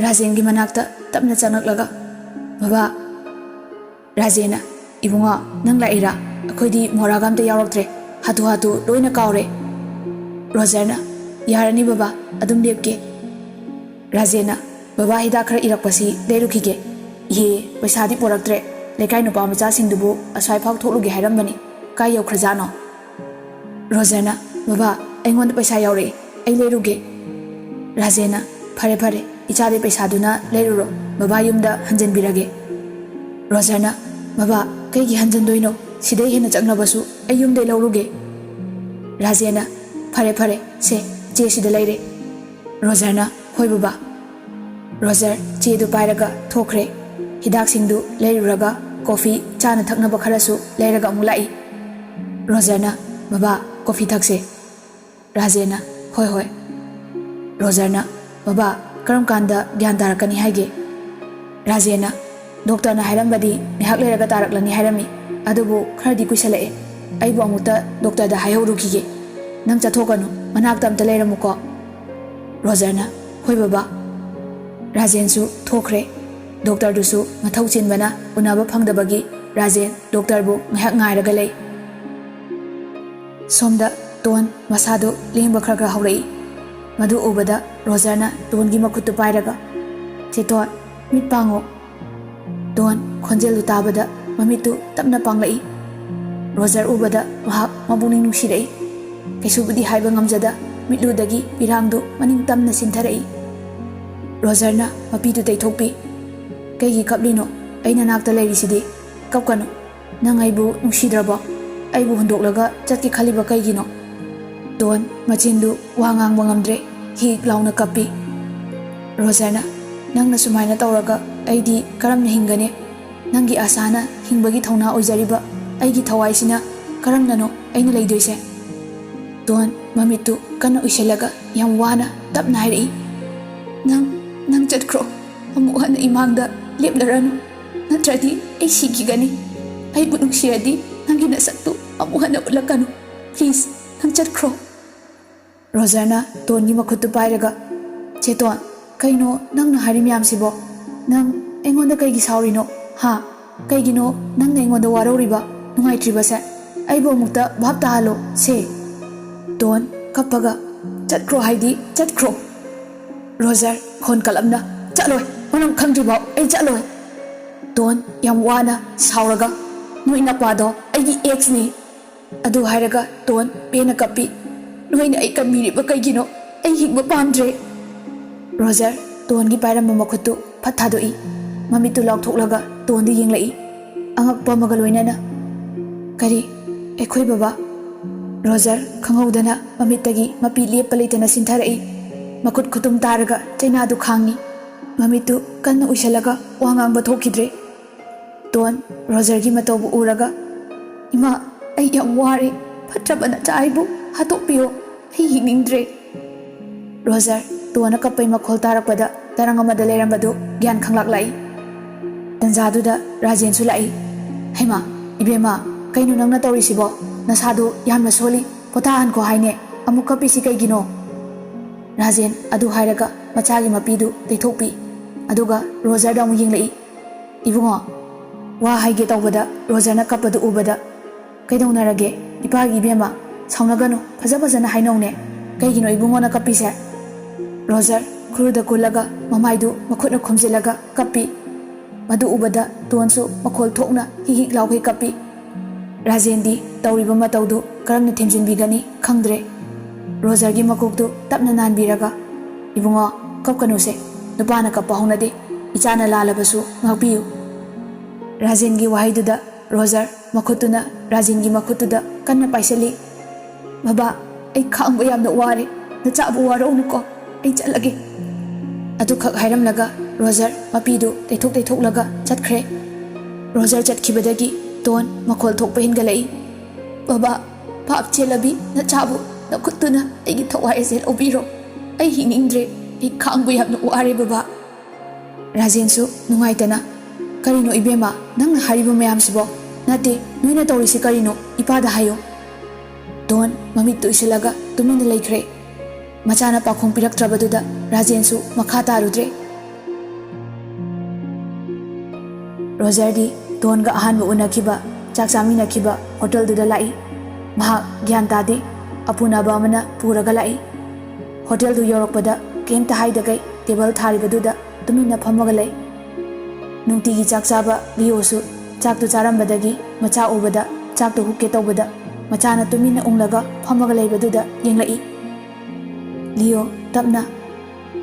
ꯔꯥꯖꯦꯟꯒꯤ ꯃꯅꯥꯛꯇ ꯇꯞꯅ ꯆꯪꯂꯛꯂꯒ, "ꯕꯕꯥ꯫" ꯔꯥꯖꯦꯟꯅ, "ꯏꯕꯨꯡꯉꯣ, ꯅꯪ ꯂꯥꯛꯏꯔꯥ? ꯑꯩꯈꯣꯏꯗꯤ ꯃꯣꯔꯥꯒ ꯑꯝꯇ ꯌꯥꯎꯔꯛꯇ꯭ꯔꯦ꯫ ꯍꯥꯊꯨ ꯍꯥꯊꯨ ꯂꯣꯏꯅ ꯀꯥꯎꯔꯦ꯫ ꯔꯣꯖꯔꯅ, "ꯌꯥꯔꯅꯤ ꯕꯕꯥ, ꯑꯗꯨꯝ ꯂꯦꯞꯀꯦ"꯫ ꯔꯥꯖꯦꯟꯅ, "ꯕꯕꯥ ꯍꯤꯗꯥꯛ ꯈꯔ ꯏꯔꯛꯄꯁꯤ ꯂꯩꯔꯨꯈꯤꯒꯦ꯫ ꯏꯍꯦ, ꯄꯩꯁꯥꯗꯤ ꯄꯣꯔꯛꯇ꯭ꯔꯦ꯫ ꯂꯩꯀꯥꯏ ꯅꯨꯄꯥ ꯃꯆꯥꯁꯤꯡꯗꯨꯕꯨ ꯑꯁ꯭ꯋꯥꯏꯐꯥꯎ ꯊꯣꯛꯂꯨꯒꯦ ꯍꯥꯏꯔꯝꯕꯅꯤ꯫ ꯀꯥꯏ ꯌꯧꯈ꯭ꯔꯖꯥꯠꯅꯣ?" ꯔꯣꯖꯔꯅ, "ꯕꯕꯥ, ꯑꯩꯉꯣꯟꯗ ꯄꯩꯁꯥ ꯌꯥꯎꯔꯛꯑꯦ, ꯑꯩ ꯂꯩꯔꯨꯒꯦ"꯫ ꯔꯥꯖꯦꯟꯅ, "ꯐꯔꯦ ꯐꯔꯦ, ꯏꯆꯥꯗꯤ ꯄꯩꯁꯥꯗꯨꯅ ꯂꯩꯔꯨꯔꯣ, ꯕꯕꯥ ꯌꯨꯝꯗ ꯍꯟꯖꯟꯕꯤꯔꯒꯦ"꯫ ꯔꯣꯖꯔꯅ, "ꯕꯕꯥ, ꯀꯩꯒꯤ ꯍꯟꯖꯟꯗꯣꯏꯅꯣ? ꯁꯤꯗꯩ ꯍꯦꯟꯅ ꯆꯪꯅꯕꯁꯨ ꯑꯩ ꯌꯨꯝꯗꯩ ꯂꯧꯔꯨꯒꯦ"꯫ ꯔꯥꯖꯦꯟꯅ, "ꯐꯔꯦ ꯐꯔꯦ, ꯁꯦ, ꯆꯦ ꯁꯤꯗ ꯂꯩꯔꯦ"꯫ ꯔꯣꯖꯔꯅ, "ꯍꯣꯏ ꯕꯕꯥ"꯫ ꯔꯣꯖꯔ ꯆꯦꯗꯨ ꯄꯥꯏꯔꯒ ꯊꯣꯛꯈ꯭ꯔꯦ꯫ ꯍꯤꯗꯥꯛꯁꯤꯡꯗꯨ ꯂꯩꯔꯨꯔꯒ ꯀꯣꯐꯤ ꯆꯥꯅ ꯊꯛꯅꯕ ꯈꯔꯁꯨ ꯂꯩꯔꯒ ꯑꯃꯨꯛ ꯂꯥꯛꯏ꯫ ꯔꯣꯖꯔꯅ, "ꯕꯕꯥ, ꯀꯣꯐꯤ ꯊꯛꯁꯦ"꯫ ꯔꯥꯖꯦꯟꯅ, "ꯍꯣꯏ, ꯍꯣꯏ"꯫ ꯔꯣꯖꯔꯅ, "ꯕꯕꯥ, ꯀꯔꯝ ꯀꯥꯟꯗ ꯒ꯭ꯌꯥꯟ ꯇꯥꯔꯛꯀꯅꯤ ꯍꯥꯏꯒꯦ?" ꯔꯥꯖꯦꯟꯅ, "ꯗꯣꯛꯇꯔꯅ ꯍꯥꯏꯔꯝꯕꯗꯤ ꯉꯥꯏꯍꯥꯛ ꯂꯩꯔꯒ ꯇꯥꯔꯛꯂꯅꯤ ꯍꯥꯏꯔꯝꯃꯤ, ꯑꯗꯨꯕꯨ ꯈꯔꯗꯤ ꯀꯨꯏꯁꯜꯂꯛꯑꯦ꯫ ꯑꯩꯕꯨ ꯑꯃꯨꯛꯇ ꯗꯣꯛꯇꯔꯗ ꯍꯥꯏꯍꯧꯔꯨꯈꯤꯒꯦ꯫ ꯅꯪ ꯆꯠꯊꯣꯛꯀꯅꯨ, ꯃꯅꯥꯛꯇ ꯑꯝꯇ ꯂꯩꯔꯝꯃꯨꯀꯣ"꯫ ꯔꯣꯖꯔꯅ, "ꯍꯣꯏ ꯕꯕꯥ"꯫ ꯔꯥꯖꯦꯟꯁꯨ ꯊꯣꯛꯈ꯭ꯔꯦ꯫ ꯗꯣꯛꯇꯔꯗꯨꯁꯨ ꯃꯊꯧ ꯆꯤꯟꯕꯅ ꯎꯅꯕ ꯐꯪꯗꯕꯒꯤ ꯔꯥꯖꯦꯟ ꯗꯣꯛꯇꯔꯕꯨ ꯉꯥꯏꯍꯥꯛ ꯉꯥꯏꯔꯒ ꯂꯩ꯫ ꯁꯣꯝꯗ ꯇꯣꯟ ꯃꯁꯥꯗꯨ ꯂꯦꯡꯕ ꯈꯔ ꯈꯔ ꯍꯧꯔꯛꯏ꯫ ꯃꯗꯨ ꯎꯕꯗ ꯔꯣꯖꯔꯅ ꯇꯣꯟꯒꯤ ꯃꯈꯨꯠꯇꯨ ꯄꯥꯏꯔꯒ, "ꯆꯦ ꯇꯣꯟ, ꯃꯤꯠ ꯄꯥꯡꯉꯣ"꯫ ꯇꯣꯟ ꯈꯣꯟꯖꯦꯜꯗꯨ ꯇꯥꯕꯗ ꯃꯃꯤꯠꯇꯨ ꯇꯞꯅ ꯄꯥꯡꯂꯛꯏ꯫ ꯔꯣꯖꯔ ꯎꯕꯗ ꯃꯍꯥꯛ ꯃꯄꯨꯛꯅꯤꯡ ꯅꯨꯡꯁꯤꯔꯛꯏ꯫ ꯀꯩꯁꯨꯕꯨꯗꯤ ꯍꯥꯏꯕ ꯉꯝꯖꯗ ꯃꯤꯠꯂꯨꯗꯒꯤ ꯄꯤꯔꯥꯡꯗꯨ ꯃꯅꯤꯡ ꯇꯝꯅ ꯆꯤꯟꯊꯔꯛꯏ꯫ ꯔꯣꯖꯔꯅ ꯃꯄꯤꯗꯨ ꯇꯩꯊꯣꯛꯄꯤ꯫ "ꯀꯩꯒꯤ ꯀꯞꯂꯤꯅꯣ? ꯑꯩ ꯅꯅꯥꯛꯇ ꯂꯩꯔꯤꯁꯤꯗꯤ꯫ ꯀꯞꯀꯅꯨ꯫ ꯅꯪ ꯑꯩꯕꯨ ꯅꯨꯡꯁꯤꯗ꯭ꯔꯕꯣ? ꯑꯩꯕꯨ ꯍꯨꯟꯗꯣꯛꯂꯒ ꯆꯠꯀꯦ ꯈꯜꯂꯤꯕ ꯀꯩꯒꯤꯅꯣ?" ꯇꯣꯟ ꯃꯆꯤꯟꯗꯨ ꯋꯥ ꯉꯥꯡꯕ ꯉꯝꯗ꯭ꯔꯦ꯫ ꯍꯤꯛ ꯂꯥꯎꯅ ꯀꯞꯄꯤ꯫ ꯔꯣꯖꯔꯅ, "ꯅꯪꯅ ꯁꯨꯃꯥꯏꯅ ꯇꯧꯔꯒ ꯑꯩꯗꯤ ꯀꯔꯝꯅ ꯍꯤꯡꯒꯅꯤ? ꯅꯪꯒꯤ ꯑꯁꯥꯅ ꯍꯤꯡꯕꯒꯤ ꯊꯧꯅꯥ ꯑꯣꯏꯖꯔꯤꯕ ꯑꯩꯒꯤ ꯊꯋꯥꯏꯁꯤꯅ ꯀꯔꯝꯅꯅꯣ ꯑꯩꯅ ꯂꯩꯗꯣꯏꯁꯦ?" ꯇꯣꯟ ꯃꯃꯤꯠꯇꯨ ꯀꯟꯅ ꯎꯏꯁꯤꯜꯂꯒ ꯌꯥꯝ ꯋꯥꯅ ꯇꯞꯅ ꯍꯥꯏꯔꯛꯏ, "ꯅꯪ, ꯅꯪ ꯆꯠꯈ꯭ꯔꯣ꯫ ꯑꯃꯨꯛ ꯍꯟꯅ ꯏꯃꯥꯡꯗ ꯂꯦꯞꯂꯔꯅꯨ꯫ ꯅꯠꯇ꯭ꯔꯗꯤ ꯑꯩ ꯁꯤꯈꯤꯒꯅꯤ꯫ ꯑꯩꯕꯨ ꯅꯨꯡꯁꯤꯔꯗꯤ ꯅꯪꯒꯤ ꯅꯁꯛꯇꯨ ꯑꯃꯨꯛ ꯍꯟꯅ ꯎꯠꯂꯛꯀꯅꯨ꯫ Please, ꯅꯪ ꯆꯠꯈ꯭ꯔꯣ"꯫ ꯔꯣꯖꯔꯅ ꯇꯣꯟꯒꯤ ꯃꯈꯨꯠꯇꯨ ꯄꯥꯏꯔꯒ, "ꯆꯦ ꯇꯣꯟ, ꯀꯩꯅꯣ ꯅꯪꯅ ꯍꯥꯏꯔꯤ ꯃꯌꯥꯝꯁꯤꯕꯣ? ꯅꯪ ꯑꯩꯉꯣꯟꯗ ꯀꯩꯒꯤ ꯁꯥꯎꯔꯤꯅꯣ? ꯍꯥ? ꯀꯩꯒꯤꯅꯣ ꯅꯪꯅ ꯑꯩꯉꯣꯟꯗ ꯋꯥꯔꯧꯔꯤꯕ? ꯅꯨꯡꯉꯥꯏꯇ꯭ꯔꯤꯕꯁꯦ? ꯑꯩꯕꯨ ꯑꯃꯨꯛꯇ ꯚꯥꯞ ꯇꯥꯍꯜꯂꯣ ꯁꯦ꯫ ꯇꯣꯟ, ꯀꯞꯄꯒ, "ꯆꯠꯈ꯭ꯔꯣ ꯍꯥꯏꯗꯤ ꯆꯠꯈ꯭ꯔꯣ!" ꯔꯣꯖꯔ, ꯈꯣꯟ ꯀꯜꯂꯞꯅ, "ꯆꯠꯂꯣꯏ, ꯃꯔꯝ ꯈꯪꯗ꯭ꯔꯤꯐꯥꯎ ꯑꯩ ꯆꯠꯂꯣꯏ!" ꯇꯣꯟ, ꯌꯥꯝ ꯋꯥꯅ, ꯁꯥꯎꯔꯒ, "ꯅꯣꯏ ꯅꯄꯥꯗꯣ ꯑꯩꯒꯤ ꯑꯦꯛꯁꯅꯤ!" ꯑꯗꯨ ꯍꯥꯏꯔꯒ ꯇꯣꯟ ꯄꯦꯟꯅ ꯀꯞꯄꯤ꯫ "ꯅꯣꯏꯅ ꯑꯩ ꯀꯞꯃꯤꯔꯤꯕ ꯀꯩꯒꯤꯅꯣ? ꯑꯩ ꯍꯤꯡꯕ ꯄꯥꯝꯗ꯭ꯔꯦ!" ꯔꯣꯖꯔ, ꯇꯣꯟꯒꯤ ꯄꯥꯏꯔꯝꯕ ꯃꯈꯨꯠꯇꯨ ꯐꯠ ꯊꯥꯗꯣꯛꯏ꯫ ꯃꯃꯤꯠꯇꯨ ꯂꯥꯎꯊꯣꯛꯂꯒ ꯇꯣꯟꯗ ꯌꯦꯡꯂꯛꯏ꯫ ꯑꯉꯛꯄ ꯑꯃꯒ ꯂꯣꯏꯅꯅ, "ꯀꯔꯤ? ꯑꯩꯈꯣꯏ ꯕꯕꯥ?" ꯔꯣꯖꯔ, ꯈꯪꯍꯧꯗꯅ ꯃꯃꯤꯠꯇꯒꯤ ꯃꯄꯤ ꯂꯦꯞꯄ ꯂꯩꯇꯅ ꯁꯤꯟꯊꯔꯛꯏ꯫ ꯃꯈꯨꯠ ꯈꯨꯇꯨꯝ ꯇꯥꯔꯒ ꯆꯩꯅꯥꯗꯨ ꯈꯥꯡꯉꯤ꯫ ꯃꯃꯤꯠꯇꯨ ꯀꯟꯅ ꯎꯏꯁꯜꯂꯒ ꯋꯥ ꯉꯥꯡꯕ ꯊꯣꯛꯈꯤꯗ꯭ꯔꯦ꯫ ꯇꯣꯟ, ꯔꯣꯖꯔꯒꯤ ꯃꯇꯧꯕꯨ ꯎꯔꯒ, "ꯏꯃꯥ, ꯑꯩ ꯌꯥꯝ ꯋꯥꯔꯦ꯫ ꯐꯠꯇ꯭ꯔꯕ ꯅꯆꯥ ꯑꯩꯕꯨ ꯍꯥꯠꯇꯣꯛꯄꯤꯌꯣ꯫ ꯑꯩ ꯍꯤꯡꯅꯤꯡꯗ꯭ꯔꯦ!" ꯔꯣꯖꯔ, ꯇꯣꯟꯅ ꯀꯞꯄꯩ ꯃꯈꯣꯜ ꯇꯥꯔꯛꯄꯗ ꯇꯔꯪ ꯑꯃꯗ ꯂꯩꯔꯝꯕꯗꯨ ꯒ꯭ꯌꯥꯟ ꯈꯪꯂꯥꯛꯂꯛꯏ꯫ ꯇꯟꯖꯥꯗꯨꯗ ꯔꯥꯖꯦꯟꯁꯨ ꯂꯥꯛꯏ꯫ "ꯍꯩꯃꯥ, ꯏꯕꯦꯝꯃ, ꯀꯩꯅꯣ ꯅꯪꯅ ꯇꯧꯔꯤꯁꯤꯕꯣ? ꯅꯁꯥꯗꯨ ꯌꯥꯝꯅ ꯁꯣꯜꯂꯤ, ꯄꯣꯊꯥꯍꯟꯈꯣ ꯍꯥꯏꯅꯦ꯫ ꯑꯃꯨꯛ ꯀꯞꯄꯤꯁꯤ ꯀꯩꯒꯤꯅꯣ?" ꯔꯥꯖꯦꯟ ꯑꯗꯨ ꯍꯥꯏꯔꯒ ꯃꯆꯥꯒꯤ ꯃꯄꯤꯗꯨ ꯇꯩꯊꯣꯛꯄꯤ꯫ ꯑꯗꯨꯒ ꯔꯣꯖꯔꯗ ꯑꯃꯨꯛ ꯌꯦꯡꯂꯛꯏ꯫ "ꯏꯕꯨꯡꯉꯣ, ꯋꯥ ꯍꯥꯏꯒꯦ ꯇꯧꯕꯗ ꯔꯣꯖꯔꯅ ꯀꯞꯄꯗꯨ ꯎꯕꯗ, ꯀꯩꯗꯧꯅꯔꯒꯦ? ꯏꯄꯥꯒꯤ ꯏꯕꯦꯝꯃ, ꯁꯥꯎꯅꯒꯅꯨ, ꯐꯖ ꯐꯖꯅ ꯍꯥꯏꯅꯧꯅꯦ꯫ ꯀꯩꯒꯤꯅꯣ ꯏꯕꯨꯡꯉꯣꯅ ꯀꯞꯄꯤꯁꯦ?" ꯔꯣꯖꯔ ꯈꯨꯔꯨꯗ ꯀꯨꯜꯂꯒ ꯃꯃꯥꯏꯗꯨ ꯃꯈꯨꯠꯅ ꯈꯨꯝꯖꯤꯜꯂꯒ ꯀꯞꯄꯤ꯫ ꯃꯗꯨ ꯎꯕꯗ ꯇꯣꯟꯁꯨ ꯃꯈꯣꯜ ꯊꯣꯛꯅ ꯍꯤꯛ ꯍꯤꯛ ꯂꯥꯎꯈꯩ ꯀꯞꯄꯤ꯫ ꯔꯥꯖꯦꯟꯗꯤ ꯇꯧꯔꯤꯕ ꯃꯇꯧꯗꯨ ꯀꯔꯝꯅ ꯊꯦꯝꯖꯤꯟꯕꯤꯒꯅꯤ ꯈꯪꯗ꯭ꯔꯦ꯫ ꯔꯣꯖꯔꯒꯤ ꯃꯀꯣꯛꯇꯨ ꯇꯞꯅ ꯅꯥꯟꯕꯤꯔꯒ, "ꯏꯕꯨꯡꯉꯣ, ꯀꯞꯀꯅꯨꯁꯦ꯫ ꯅꯨꯄꯥꯅ ꯀꯞꯄ ꯍꯧꯅꯗꯦ꯫ ꯏꯆꯥꯅ ꯂꯥꯜꯂꯕꯁꯨ ꯉꯥꯛꯄꯤꯌꯨ꯫" ꯔꯥꯖꯦꯟꯒꯤ ꯋꯥꯍꯩꯗꯨꯗ ꯔꯣꯖꯔ ꯃꯈꯨꯠꯇꯨꯅ ꯔꯥꯖꯦꯟꯒꯤ ꯃꯈꯨꯠꯇꯨꯗ ꯀꯟꯅ ꯄꯥꯏꯁꯤꯜꯂꯤ꯫ "ꯕꯕꯥ, ꯑꯩ ꯈꯥꯡꯕ ꯌꯥꯝꯅ ꯋꯥꯔꯦ꯫ ꯅꯆꯥꯕꯨ ꯋꯥꯔꯧꯅꯨꯀꯣ꯫ ꯑꯩ ꯆꯠꯂꯒꯦ꯫" ꯑꯗꯨꯈꯛ ꯍꯥꯏꯔꯝꯂꯒ ꯔꯣꯖꯔ ꯃꯄꯤꯗꯨ ꯇꯩꯊꯣꯛ ꯇꯩꯊꯣꯛꯂꯒ ꯆꯠꯈ꯭ꯔꯦ꯫ ꯔꯣꯖꯔ ꯆꯠꯈꯤꯕꯗꯒꯤ ꯇꯣꯟ ꯃꯈꯣꯜ ꯊꯣꯛꯄ ꯍꯦꯟꯒꯠꯂꯛꯏ꯫ "ꯕꯕꯥ, ꯄꯥꯞ ꯆꯦꯜꯂꯕꯤ ꯅꯆꯥꯕꯨ ꯅꯈꯨꯠꯇꯨꯅ ꯑꯩꯒꯤ ꯊꯋꯥꯏ ꯑꯁꯦ ꯂꯧꯕꯤꯔꯣ꯫ ꯑꯩ ꯍꯤꯡꯅꯤꯡꯗ꯭ꯔꯦ꯫ ꯑꯩ ꯈꯥꯡꯕ ꯌꯥꯝꯅ ꯋꯥꯔꯦ ꯕꯕꯥ꯫" ꯔꯥꯖꯦꯟꯁꯨ ꯅꯨꯡꯉꯥꯏꯇꯅ, "ꯀꯔꯤꯅꯣ ꯏꯕꯦꯝꯃ, ꯅꯪꯅ ꯍꯥꯏꯔꯤꯕ ꯃꯌꯥꯝꯁꯤꯕꯣ? ꯅꯠꯇꯦ, ꯅꯣꯏꯅ ꯇꯧꯔꯤꯁꯤ ꯀꯔꯤꯅꯣ? ꯏꯄꯥꯗ ꯍꯥꯏꯌꯨ꯫" ꯇꯣꯟ ꯃꯃꯤꯠꯇꯨ ꯎꯏꯁꯤꯜꯂꯒ ꯇꯨꯃꯤꯟꯅ ꯂꯩꯈ꯭ꯔꯦ꯫ ꯃꯆꯥꯅ ꯄꯥꯎꯈꯨꯝ ꯄꯤꯔꯛꯇ꯭ꯔꯕꯗꯨꯗ ꯔꯥꯖꯦꯟꯁꯨ ꯃꯈꯥ ꯇꯥꯔꯨꯗ꯭ꯔꯦ꯫ ꯔꯣꯖꯔꯗꯤ ꯇꯣꯟꯒ ꯑꯍꯥꯟꯕ ꯎꯅꯈꯤꯕ ꯆꯥꯛ ꯆꯥꯃꯤꯟꯅꯈꯤꯕ ꯍꯣꯇꯦꯜꯗꯨꯗ ꯂꯥꯛꯏ꯫ ꯃꯍꯥꯛ ꯒ꯭ꯌꯥꯟ ꯇꯥꯗꯦ꯫ ꯑꯄꯨꯅꯕ ꯑꯃꯅ ꯄꯨꯔꯒ ꯂꯥꯛꯏ꯫ ꯍꯣꯇꯦꯜꯗꯨ ꯌꯧꯔꯛꯄꯗ ꯀꯩꯝꯇ ꯍꯥꯏꯗꯈꯩ ꯇꯦꯕꯜ ꯊꯥꯔꯤꯕꯗꯨꯗ ꯇꯨꯃꯤꯟꯅ ꯐꯝꯃꯒ ꯂꯩ꯫ ꯅꯨꯡꯇꯤꯒꯤ ꯆꯥꯛ ꯆꯥꯕ ꯂꯤꯑꯣꯁꯨ ꯆꯥꯛꯇꯨ ꯆꯥꯔꯝꯕꯗꯒꯤ ꯃꯆꯥ ꯎꯕꯗ ꯆꯥꯛꯇꯨ ꯍꯨꯛꯀꯦ ꯇꯧꯕꯗ ꯃꯆꯥꯅ ꯇꯨꯃꯤꯟꯅ ꯎꯪꯂꯒ ꯐꯝꯃꯒ ꯂꯩꯕꯗꯨꯗ ꯌꯦꯡꯂꯛꯏ꯫ ꯂꯤꯑꯣ ꯇꯞꯅ,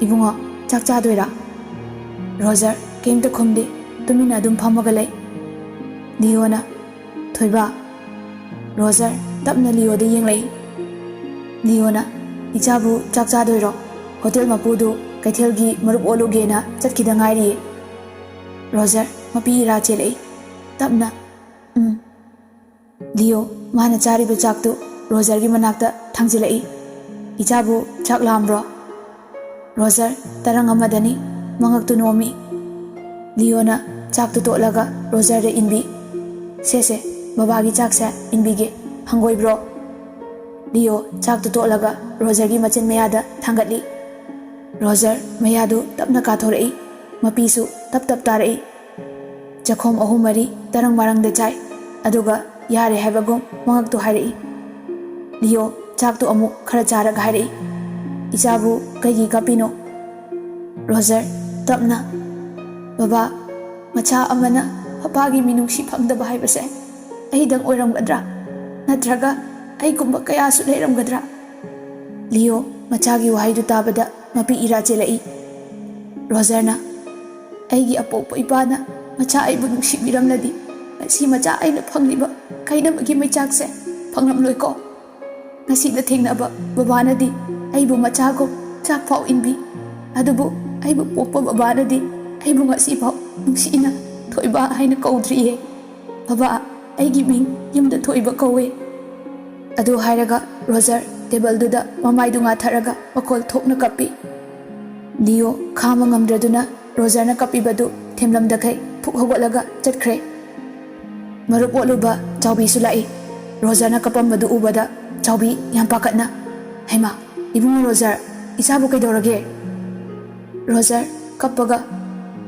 "ꯏꯕꯨꯡꯉꯣ, ꯆꯥꯛ ꯆꯥꯗꯣꯏꯔꯥ?" ꯔꯣꯖꯔ ꯀꯩꯝꯇ ꯈꯨꯝꯗꯦ, ꯇꯨꯃꯤꯟꯅ ꯑꯗꯨꯝ ꯐꯝꯃꯒ ꯂꯩ꯫ ꯂꯤꯑꯣꯅ, "ꯊꯣꯏꯕ?" ꯔꯣꯖꯔ ꯇꯞꯅ ꯂꯤꯑꯣꯗ ꯌꯦꯡꯂꯛꯏ꯫ ꯂꯤꯑꯣꯅ, "ꯏꯆꯥꯕꯨ ꯆꯥꯛ ꯆꯥꯗꯣꯏꯔꯣ? ꯍꯣꯇꯦꯜ ꯃꯄꯨꯗꯨ ꯀꯩꯊꯦꯜꯒꯤ ꯃꯔꯨꯞ ꯑꯣꯠꯂꯨꯒꯦꯅ ꯆꯠꯈꯤꯗ ꯉꯥꯏꯔꯤꯌꯦ꯫" ꯔꯣꯖꯔ ꯃꯄꯤ ꯏꯔꯥ ꯆꯦꯜꯂꯛꯏ꯫ ꯇꯞꯅ, "ꯎꯝ꯫" ꯂꯤꯑꯣ ꯃꯥꯅ ꯆꯥꯔꯤꯕ ꯆꯥꯛꯇꯨ ꯔꯣꯖꯔꯒꯤ ꯃꯅꯥꯛꯇ ꯊꯥꯡꯖꯤꯜꯂꯛꯏ꯫ "ꯏꯆꯥꯕꯨ ꯆꯥꯛ ꯂꯥꯝꯕ꯭ꯔꯣ?" ꯔꯣꯖꯔ ꯇꯔꯪ ꯑꯃꯗꯅꯤ, ꯃꯉꯛꯇꯨ ꯅꯣꯝꯃꯤ꯫ ꯂꯤꯑꯣꯅ ꯆꯥꯛꯇꯨ ꯇꯣꯠꯂꯒ ꯔꯣꯖꯔꯗ ꯏꯟꯕꯤ꯫ "ꯁꯦ ꯁꯦ, ꯕꯕꯥꯒꯤ ꯆꯥꯛꯁꯦ ꯏꯟꯕꯤꯒꯦ, ꯍꯪꯒꯣꯏꯕ꯭ꯔꯣ?" ꯂꯤꯑꯣ ꯆꯥꯛꯇꯨ ꯇꯣꯠꯂꯒ ꯔꯣꯖꯔꯒꯤ ꯃꯆꯤꯟ ꯃꯌꯥꯗ ꯊꯥꯡꯒꯠꯂꯤ꯫ ꯔꯣꯖꯔ ꯃꯌꯥꯗꯨ ꯇꯞꯅ ꯀꯥꯊꯣꯔꯛꯏ, ꯃꯄꯤꯁꯨ ꯇꯞ ꯇꯞ ꯇꯥꯔꯛꯏ꯫ ꯆꯈꯣꯝ ꯑꯍꯨꯝ ꯃꯔꯤ ꯇꯔꯪ ꯃꯔꯪꯗ ꯆꯥꯏ, ꯑꯗꯨꯒ ꯌꯥꯔꯦ ꯍꯥꯏꯕꯒꯨꯝ ꯃꯉꯛꯇꯨ ꯍꯥꯏꯔꯛꯏ꯫ ꯂꯤꯑꯣ ꯆꯥꯛꯇꯨ ꯑꯃꯨꯛ ꯈꯔ ꯆꯥꯔꯒ ꯍꯥꯏꯔꯛꯏ, "ꯏꯆꯥꯕꯨ ꯀꯩꯒꯤ ꯀꯞꯄꯤꯅꯣ?" ꯔꯣꯖꯔ ꯇꯞꯅ, "ꯕꯕꯥ, ꯃꯆꯥ ꯑꯃꯅ ꯃꯄꯥꯒꯤ ꯃꯤꯅꯨꯡꯁꯤ ꯐꯪꯗꯕ ꯍꯥꯏꯕꯁꯦ ꯑꯩꯗꯪ ꯑꯣꯏꯔꯝꯒꯗ꯭ꯔꯥ? ꯅꯠꯇ꯭ꯔꯒ ꯑꯩꯒꯨꯝꯕ ꯀꯌꯥꯁꯨ ꯂꯩꯔꯝꯒꯗ꯭ꯔꯥ?" ꯂꯤꯑꯣ ꯃꯆꯥꯒꯤ ꯋꯥꯍꯩꯗꯨ ꯇꯥꯕꯗ ꯃꯄꯤ ꯏꯔꯥ ꯆꯦꯜꯂꯛꯏ꯫ ꯔꯣꯖꯔꯅ, "ꯑꯩꯒꯤ ꯑꯄꯣꯛꯄ ꯏꯄꯥꯅ ꯃꯆꯥ ꯑꯩꯕꯨ ꯅꯨꯡꯁꯤꯕꯤꯔꯝꯂꯗꯤ ꯉꯁꯤ ꯃꯆꯥ ꯑꯩꯅ ꯐꯪꯂꯤꯕ ꯀꯥꯏꯅꯕꯒꯤ ꯃꯩꯆꯥꯛꯁꯦ ꯐꯪꯂꯝꯂꯣꯏꯀꯣ? ꯉꯁꯤꯗ ꯊꯦꯡꯅꯕ ꯕꯕꯥꯅꯗꯤ ꯑꯩꯕꯨ ꯃꯆꯥꯒꯨꯝ ꯆꯥꯛ ꯐꯥꯎ ꯏꯟꯕꯤ, ꯑꯗꯨꯕꯨ ꯑꯩꯕꯨ ꯄꯣꯛꯄ ꯕꯕꯥꯅꯗꯤ ꯑꯩꯕꯨ ꯉꯁꯤꯐꯥꯎ ꯅꯨꯡꯁꯤꯅ ꯊꯣꯏꯕ ꯍꯥꯏꯅ ꯀꯧꯗ꯭ꯔꯤꯌꯦ꯫ ꯕꯕꯥ, ꯑꯩꯒꯤ ꯃꯤꯡ ꯌꯨꯝꯗ ꯊꯣꯏꯕ ꯀꯧꯋꯦ꯫" ꯑꯗꯨ ꯍꯥꯏꯔꯒ ꯔꯣꯖꯔ ꯇꯦꯕꯜꯗꯨꯗ ꯃꯃꯥꯏꯗꯨ ꯉꯥꯊꯔꯒ ꯃꯈꯣꯜ ꯊꯣꯛꯅ ꯀꯞꯄꯤ꯫ ꯂꯤꯑꯣ ꯈꯥꯡꯕ ꯉꯝꯗ꯭ꯔꯗꯨꯅ ꯔꯣꯖꯔꯅ ꯀꯞꯄꯤꯕꯗꯨ ꯊꯦꯝꯂꯝꯗꯈꯩ ꯐꯨꯛ ꯍꯧꯒꯠꯂꯒ ꯆꯠꯈ꯭ꯔꯦ꯫ ꯃꯔꯨꯞ ꯑꯣꯠꯂꯨꯕ ꯆꯥꯎꯕꯤꯁꯨ ꯂꯥꯛꯏ꯫ ꯔꯣꯖꯔꯅ ꯀꯞꯄꯝꯕꯗꯨ ꯎꯕꯗ ꯆꯥꯎꯕꯤ ꯌꯥꯝ ꯄꯥꯈꯠꯅ, "ꯍꯩꯃꯥ, ꯏꯕꯨꯡꯉꯣ ꯔꯣꯖꯔ, ꯏꯆꯥꯕꯨ ꯀꯩꯗꯧꯔꯒꯦ?" ꯔꯣꯖꯔ ꯀꯞꯄꯒ,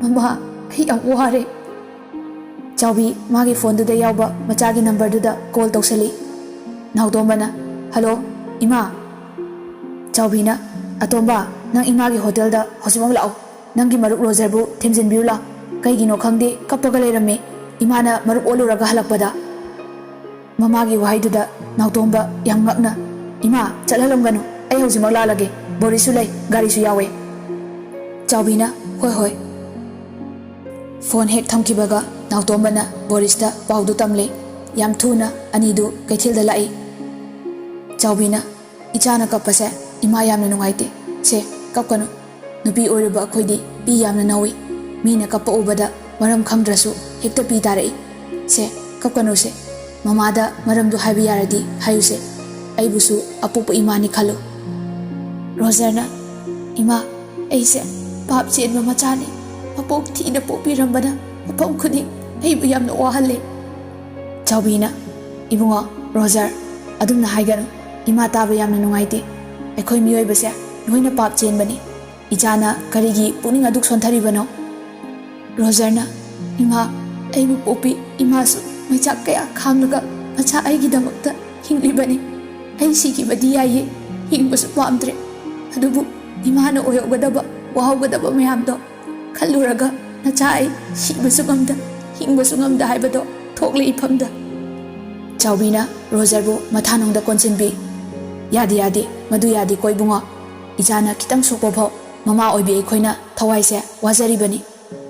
"ꯃꯃꯥ, ꯑꯩ ꯌꯥꯝ ꯋꯥꯔꯦ꯫" ꯆꯥꯎꯕꯤ ꯃꯥꯒꯤ ꯐꯣꯟꯗꯨꯗ ꯌꯥꯎꯕ ꯃꯆꯥꯒꯤ ꯅꯝꯕꯔꯗꯨꯗ ꯀꯣꯜ ꯇꯧꯁꯜꯂꯤ꯫ ꯅꯥꯎꯇꯣꯝꯕꯅ, "ꯍꯜꯂꯣ, ꯏꯃꯥ?" ꯆꯥꯎꯕꯤꯅ, "ꯑꯇꯣꯝꯕ, ꯅꯪ ꯏꯃꯥꯒꯤ ꯍꯣꯇꯦꯜꯗ ꯍꯧꯖꯤꯛꯃꯛ ꯂꯥꯛꯑꯣ꯫ ꯅꯪꯒꯤ ꯃꯔꯨꯞ ꯔꯣꯖꯔꯕꯨ ꯊꯤꯟꯖꯤꯟꯕꯤꯌꯨ ꯂꯥꯎ꯫ ꯀꯩꯒꯤꯅꯣ ꯈꯪꯗꯦ, ꯀꯞꯄꯒ ꯂꯩꯔꯝꯃꯤ꯫ ꯏꯃꯥꯅ ꯃꯔꯨꯞ ꯑꯣꯠꯂꯨꯔꯒ ꯍꯜꯂꯛꯄꯗ꯫" ꯃꯃꯥꯒꯤ ꯋꯥꯍꯩꯗꯨꯗ ꯅꯥꯎꯇꯣꯝꯕ ꯌꯥꯝ ꯉꯛꯅ, "ꯏꯃꯥ, ꯆꯠꯍꯜꯂꯝꯒꯅꯨ, ꯑꯩ ꯍꯧꯖꯤꯛꯃꯛ ꯂꯥꯛꯂꯒꯦ꯫ ꯕꯣꯔꯤꯁꯁꯨ ꯂꯩ, ꯒꯥꯔꯤꯁꯨ ꯌꯥꯎꯋꯦ꯫" ꯆꯥꯎꯕꯤꯅ, "ꯍꯣꯏ, ꯍꯣꯏ꯫" ꯐꯣꯟ ꯍꯦꯛ ꯊꯝꯈꯤꯕꯒ ꯅꯥꯎꯇꯣꯝꯕꯅ ꯕꯣꯔꯤꯁꯇ ꯄꯥꯎꯗꯨ ꯇꯝꯂꯦ꯫ ꯌꯥꯝ ꯊꯨꯅ ꯑꯅꯤꯗꯨ ꯀꯩꯊꯦꯜꯗ ꯂꯥꯛꯏ꯫ ꯆꯥꯎꯕꯤꯅ, "ꯏꯆꯥꯅ ꯀꯞꯄꯁꯦ ꯏꯃꯥ ꯌꯥꯝꯅ ꯅꯨꯡꯉꯥꯏꯇꯦ꯫ ꯁꯦ, ꯀꯞꯀꯅꯨ꯫ ꯅꯨꯄꯤ ꯑꯣꯏꯔꯨꯕ ꯑꯩꯈꯣꯏꯗꯤ ꯄꯤ ꯌꯥꯝꯅ ꯅꯧꯏ꯫ ꯃꯤꯅ ꯀꯞꯄ ꯎꯕꯗ ꯃꯔꯝ ꯈꯪꯗ꯭ꯔꯁꯨ ꯍꯦꯛꯇ ꯄꯤ ꯇꯥꯔꯛꯏ꯫ ꯁꯦ, ꯀꯞꯀꯅꯨꯁꯦ꯫ ꯃꯃꯥꯗ ꯃꯔꯝꯗꯨ ꯍꯥꯏꯕ ꯌꯥꯔꯗꯤ ꯍꯥꯏꯌꯨꯁꯦ꯫ ꯑꯩꯕꯨꯁꯨ ꯑꯄꯣꯛꯄ ꯏꯃꯥꯅꯤ ꯈꯜꯂꯨ꯫" ꯔꯣꯖꯔꯅ, "ꯏꯃꯥ, ꯑꯩꯁꯦ ꯄꯥꯞ ꯆꯦꯟꯕ ꯃꯆꯥꯅꯤ꯫ ꯃꯄꯣꯛ ꯊꯤꯅ ꯄꯣꯛꯄꯤꯔꯝꯕꯅ ꯃꯐꯝ ꯈꯨꯗꯤꯡ ꯑꯩꯕꯨ ꯌꯥꯝꯅ ꯋꯥꯍꯜꯂꯦ꯫" ꯆꯥꯎꯕꯤꯅ, "ꯏꯕꯨꯡꯉꯣ ꯔꯣꯖꯔ, ꯑꯗꯨꯝꯅ ꯍꯥꯏꯒꯅꯨ꯫ ꯏꯃꯥ ꯇꯥꯕ ꯌꯥꯝꯅ ꯅꯨꯡꯉꯥꯏꯇꯦ꯫ ꯑꯩꯈꯣꯏ ꯃꯤꯑꯣꯏꯕꯁꯦ ꯂꯣꯏꯅ ꯄꯥꯞ ꯆꯦꯟꯕꯅꯤ꯫ ꯏꯆꯥꯅ ꯀꯔꯤꯒꯤ ꯄꯨꯛꯅꯤꯡ ꯑꯗꯨꯛ ꯁꯣꯟꯊꯔꯤꯕꯅꯣ?" ꯔꯣꯖꯔꯅ, "ꯏꯃꯥ, ꯑꯩꯕꯨ ꯄꯣꯛꯄꯤ ꯏꯃꯥꯁꯨ ꯃꯩꯆꯥꯛ ꯀꯌꯥ ꯈꯥꯡꯂꯒ ꯃꯆꯥ ꯑꯩꯒꯤꯗꯃꯛꯇ ꯍꯤꯡꯂꯤꯕꯅꯤ꯫ ꯑꯩ ꯁꯤꯈꯤꯕꯗꯤ ꯌꯥꯏꯌꯦ, ꯍꯤꯡꯕꯁꯨ ꯄꯥꯝꯗ꯭ꯔꯦ꯫ ꯑꯗꯨꯕꯨ ꯏꯃꯥꯅ ꯑꯣꯏꯍꯧꯒꯗꯕ, ꯋꯥꯍꯧꯒꯗꯕ ꯃꯌꯥꯝꯗꯣ ꯈꯜꯂꯨꯔꯒ ꯅꯆꯥ ꯑꯩ ꯁꯤꯕꯁꯨ ꯉꯝꯗ, ꯍꯤꯡꯕꯁꯨ ꯉꯝꯗ ꯍꯥꯏꯕꯗꯣ ꯊꯣꯛꯂꯦ ꯏꯐꯝꯗ꯫" ꯆꯥꯎꯕꯤꯅ ꯔꯣꯖꯔꯕꯨ ꯃꯊꯥꯅꯨꯡꯗ ꯀꯣꯟꯁꯤꯟꯕꯤ꯫ "ꯌꯥꯗꯦ, ꯌꯥꯗꯦ, ꯃꯗꯨ ꯌꯥꯗꯦꯀꯣ ꯏꯕꯨꯡꯉꯣ꯫ ꯏꯆꯥꯅ ꯈꯤꯇꯪ ꯁꯣꯛꯄ ꯐꯥꯎ ꯃꯃꯥ ꯑꯣꯏꯕꯤ ꯑꯩꯈꯣꯏꯅ ꯊꯋꯥꯏꯁꯦ ꯋꯥꯖꯔꯤꯕꯅꯤ꯫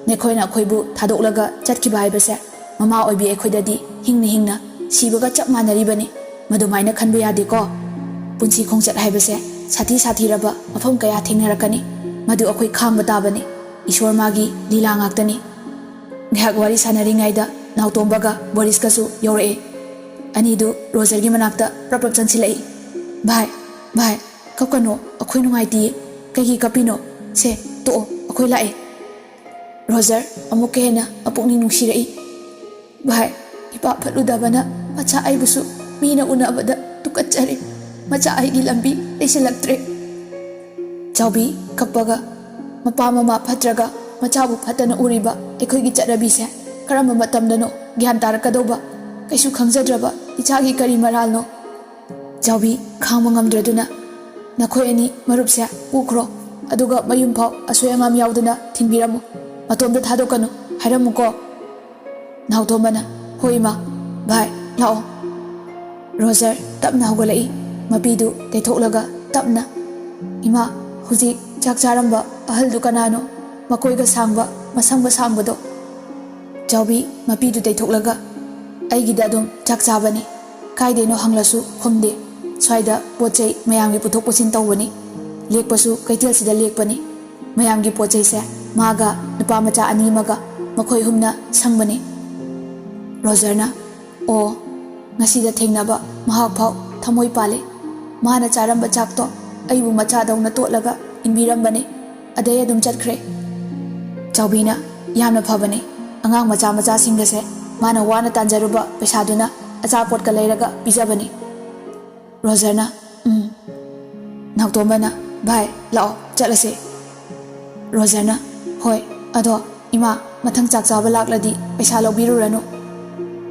ꯅꯈꯣꯏꯅ ꯑꯩꯈꯣꯏꯕꯨ ꯊꯥꯗꯣꯛꯂꯒ ꯆꯠꯈꯤꯕ ꯍꯥꯏꯕꯁꯦ ꯃꯃꯥ ꯑꯣꯏꯕꯤ ꯑꯩꯈꯣꯏꯗꯗꯤ ꯍꯤꯡꯅ ꯍꯤꯡꯅ ꯁꯤꯕꯒ ꯆꯞ ꯃꯥꯟꯅꯔꯤꯕꯅꯤ꯫ ꯃꯗꯨꯃꯥꯏꯅ ꯈꯟꯕ ꯌꯥꯗꯦꯀꯣ꯫ ꯄꯨꯟꯁꯤ ꯈꯣꯡꯆꯠ ꯍꯥꯏꯕꯁꯦ ꯁꯥꯊꯤ ꯁꯥꯊꯤꯔꯕ ꯃꯐꯝ ꯀꯌꯥ ꯊꯦꯡꯅꯔꯛꯀꯅꯤ꯫ ꯃꯗꯨ ꯑꯩꯈꯣꯏ ꯈꯥꯡꯕ ꯇꯥꯕꯅꯤ꯫ ꯏꯁꯣꯔ ꯃꯥꯒꯤ ꯂꯤꯂꯥ ꯉꯥꯛꯇꯅꯤ꯫" ꯉꯥꯏꯍꯥꯛ ꯋꯥꯔꯤ ꯁꯥꯟꯅꯔꯤꯉꯩꯗ ꯅꯥꯎꯇꯣꯝꯕꯒ ꯕꯣꯔꯤꯁꯀꯁꯨ ꯌꯧꯔꯛꯑꯦ꯫ ꯑꯅꯤꯗꯨ ꯔꯣꯖꯔꯒꯤ ꯃꯅꯥꯛꯇ ꯄ꯭ꯔꯞ ꯄ꯭ꯔꯞ ꯆꯪꯁꯤꯜꯂꯛꯏ꯫ "ꯚꯥꯏ, ꯚꯥꯏ, ꯀꯞꯀꯅꯣ, ꯑꯩꯈꯣꯏ ꯅꯨꯡꯉꯥꯏꯇꯤꯌꯦ꯫ ꯀꯩꯒꯤ ꯀꯞꯄꯤꯅꯣ? ꯁꯦ, ꯇꯣꯛꯑꯣ, ꯑꯩꯈꯣꯏ ꯂꯥꯛꯑꯦ꯫" ꯔꯣꯖꯔ ꯑꯃꯨꯛꯀ ꯍꯦꯟꯅ ꯃꯄꯨꯛꯅꯤꯡ ꯅꯨꯡꯁꯤꯔꯛꯏ꯫ "ꯚꯥꯏ, ꯏꯄꯥ ꯐꯠꯂꯨꯗꯕꯅ ꯃꯆꯥ ꯑꯩꯕꯨꯁꯨ ꯃꯤꯅ ꯎꯅꯕꯗ ꯇꯨꯀꯠꯆꯔꯦ꯫ ꯃꯆꯥ ꯑꯩꯒꯤ ꯂꯝꯕꯤ ꯂꯩꯁꯤꯜꯂꯛꯇ꯭ꯔꯦ꯫" ꯆꯥꯎꯕꯤ ꯀꯞꯄꯒ, "ꯃꯄꯥ ꯃꯃꯥ ꯐꯠꯇ꯭ꯔꯒ ꯃꯆꯥꯕꯨ ꯐꯠꯇꯅ ꯎꯔꯤꯕ ꯑꯩꯈꯣꯏꯒꯤ ꯆꯠꯅꯕꯤꯁꯦ ꯀꯔꯝꯕ ꯃꯇꯝꯗꯅꯣ ꯒ꯭ꯌꯥꯟ ꯇꯥꯔꯛꯀꯗꯧꯕ? ꯀꯩꯁꯨ ꯈꯪꯖꯗ꯭ꯔꯕ ꯏꯆꯥꯒꯤ ꯀꯔꯤ ꯃꯔꯥꯜꯅꯣ? ꯆꯥꯎꯕꯤ ꯈꯥꯡꯕ ꯉꯝꯗ꯭ꯔꯗꯨꯅ, "ꯅꯈꯣꯏ ꯑꯅꯤ ꯃꯔꯨꯞꯁꯦ ꯄꯨꯈ꯭ꯔꯣ, ꯑꯗꯨꯒ ꯃꯌꯨꯝ ꯐꯥꯎ ꯑꯁꯣꯏ ꯑꯉꯥꯝ ꯌꯥꯎꯗꯅ ꯊꯤꯟꯕꯤꯔꯝꯃꯨ꯫ ꯃꯇꯣꯝꯇ ꯊꯥꯗꯣꯛꯀꯅꯨ ꯍꯥꯏꯔꯝꯃꯨꯀꯣ꯫" ꯅꯥꯎꯇꯣꯝꯕꯅ, "ꯍꯣꯏ ꯏꯃꯥ, ꯚꯥꯏ ꯂꯥꯛꯑꯣ꯫" ꯔꯣꯖꯔ ꯇꯞꯅ ꯍꯧꯒꯠꯂꯛꯏ꯫ ꯃꯄꯤꯗꯨ ꯇꯩꯊꯣꯛꯂꯒ ꯇꯞꯅ, "ꯏꯃꯥ, ꯍꯧꯖꯤꯛ ꯆꯥꯛ ꯆꯥꯔꯝꯕ ꯑꯍꯜꯗꯨ ꯀꯅꯥꯅꯣ? ꯃꯀꯣꯏꯒ ꯁꯥꯡꯕ, ꯃꯁꯝꯒ ꯁꯥꯡꯕꯗꯣ?" ꯆꯥꯎꯕꯤ ꯃꯄꯤꯗꯨ ꯇꯩꯊꯣꯛꯂꯒ, "ꯑꯩꯒꯤꯗ ꯑꯗꯨꯝ ꯆꯥꯛ ꯆꯥꯕꯅꯤ꯫ ꯀꯥꯏꯗꯩꯅꯣ ꯍꯪꯂꯁꯨ ꯈꯨꯝꯗꯦ꯫ ꯁ꯭ꯋꯥꯏꯗ ꯄꯣꯠ ꯆꯩ ꯃꯌꯥꯝꯒꯤ ꯄꯨꯊꯣꯛ ꯄꯨꯁꯤꯟ ꯇꯧꯕꯅꯤ꯫ ꯂꯦꯛꯄꯁꯨ ꯀꯩꯊꯦꯜꯁꯤꯗ ꯂꯦꯛꯄꯅꯤ꯫ ꯃꯌꯥꯝꯒꯤ ꯄꯣꯠ ꯆꯩꯁꯦ ꯃꯥꯒ ꯅꯨꯄꯥ ꯃꯆꯥ ꯑꯅꯤ ꯑꯃꯒ ꯃꯈꯣꯏ ꯑꯍꯨꯝꯅ ꯁꯪꯕꯅꯤ꯫" ꯔꯣꯖꯔꯅ, "ꯑꯣ, ꯉꯁꯤꯗ ꯊꯦꯡꯅꯕ ꯃꯍꯥꯛ ꯐꯥꯎ ꯊꯃꯣꯏ ꯄꯥꯜꯂꯦ꯫ ꯃꯥꯅ ꯆꯥꯔꯝꯕ ꯆꯥꯛꯇꯣ ꯑꯩꯕꯨ ꯃꯆꯥꯗꯧꯅ ꯇꯣꯠꯂꯒ ꯏꯟꯕꯤꯔꯝꯕꯅꯦ꯫ ꯑꯗꯩ ꯑꯗꯨꯝ ꯆꯠꯈ꯭ꯔꯦ꯫" ꯆꯥꯎꯕꯤꯅ, "ꯌꯥꯝꯅ ꯐꯕꯅꯦ꯫ ꯑꯉꯥꯡ ꯃꯆꯥ ꯃꯆꯥꯁꯤꯡꯒꯁꯦ ꯃꯥꯅ ꯋꯥꯅ ꯇꯥꯟꯖꯔꯨꯕ ꯄꯩꯁꯥꯗꯨꯅ ꯑꯆꯥꯄꯣꯠꯀ ꯂꯩꯔꯒ ꯄꯤꯖꯕꯅꯤ꯫" ꯔꯣꯖꯔꯅ, "ꯎꯝ꯫" ꯅꯥꯎꯇꯣꯝꯕꯅ, "ꯚꯥꯏ, ꯂꯥꯛꯑꯣ, ꯆꯠꯂꯁꯦ꯫" ꯔꯣꯖꯔꯅ, "ꯍꯣꯏ, ꯑꯗꯣ ꯏꯃꯥ, ꯃꯊꯪ ꯆꯥꯛ ꯆꯥꯕ ꯂꯥꯛꯂꯗꯤ ꯄꯩꯁꯥ ꯂꯧꯕꯤꯔꯨꯔꯅꯨ꯫"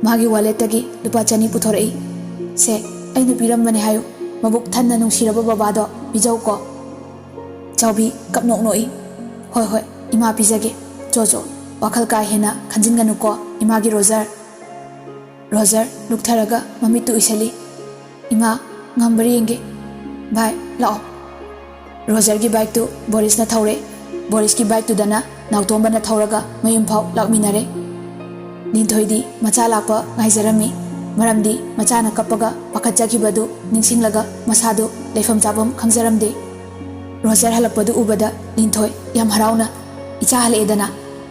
ꯃꯥꯒꯤ ꯋꯥꯂꯦꯠꯇꯒꯤ ꯂꯨꯄꯥ ꯆꯅꯤ ꯄꯨꯊꯣꯔꯛꯏ꯫ "ꯁꯦ, ꯑꯩꯅ ꯄꯤꯔꯝꯕꯅꯦ ꯍꯥꯏꯌꯨ꯫ ꯃꯕꯨꯛ ꯊꯟꯅ ꯅꯨꯡꯁꯤꯔꯕ ꯕꯕꯥꯗꯣ ꯄꯤꯖꯧꯀꯣ꯫" ꯆꯥꯎꯕꯤ ꯀꯞꯅꯣꯛ ꯅꯣꯛꯏ꯫ "ꯍꯣꯏ, ꯍꯣꯏ, ꯏꯃꯥ ꯄꯤꯖꯒꯦ꯫ ꯆꯣ, ꯆꯣ, ꯋꯥꯈꯜ ꯀꯥ ꯍꯦꯟꯅ ꯈꯟꯖꯤꯟꯒꯅꯨꯀꯣ, ꯏꯃꯥꯒꯤ ꯔꯣꯖꯔ꯫" ꯔꯣꯖꯔ ꯂꯨꯛꯊꯔꯒ ꯃꯃꯤꯠꯇꯨ ꯎꯏꯁꯜꯂꯤ꯫ "ꯏꯃꯥ, ꯉꯝꯕ꯭ꯔꯥ ꯌꯦꯡꯒꯦ꯫ ꯚꯥꯏ, ꯂꯥꯛꯑꯣ꯫" ꯔꯣꯖꯔꯒꯤ ꯕꯥꯏꯛꯇꯨ ꯕꯣꯔꯤꯁꯅ ꯊꯧꯔꯦ꯫ ꯕꯣꯔꯤꯁꯀꯤ ꯕꯥꯏꯛꯇꯨꯗꯅ ꯅꯥꯎꯇꯣꯝꯕꯅ ꯊꯧꯔꯒ ꯃꯌꯨꯝ ꯐꯥꯎ ꯂꯥꯛꯃꯤꯟꯅꯔꯦ꯫ ꯂꯤꯟꯊꯣꯏꯗꯤ ꯃꯆꯥ ꯂꯥꯛꯄ ꯉꯥꯏꯖꯔꯝꯃꯤ, ꯃꯔꯝꯗꯤ ꯃꯆꯥꯅ ꯀꯞꯄꯒ ꯄꯥꯈꯠꯆꯈꯤꯕꯗꯨ ꯅꯤꯡꯁꯤꯡꯂꯒ ꯃꯁꯥꯗꯨ ꯂꯩꯐꯝ ꯆꯥꯐꯝ ꯈꯪꯖꯔꯝꯗꯦ꯫ ꯔꯣꯖꯔ ꯍꯜꯂꯛꯄꯗꯨ ꯎꯕꯗ ꯂꯤꯟꯊꯣꯏ ꯌꯥꯝ ꯍꯔꯥꯎꯅ, "ꯏꯆꯥ ꯍꯜꯂꯛꯑꯦꯗꯅ,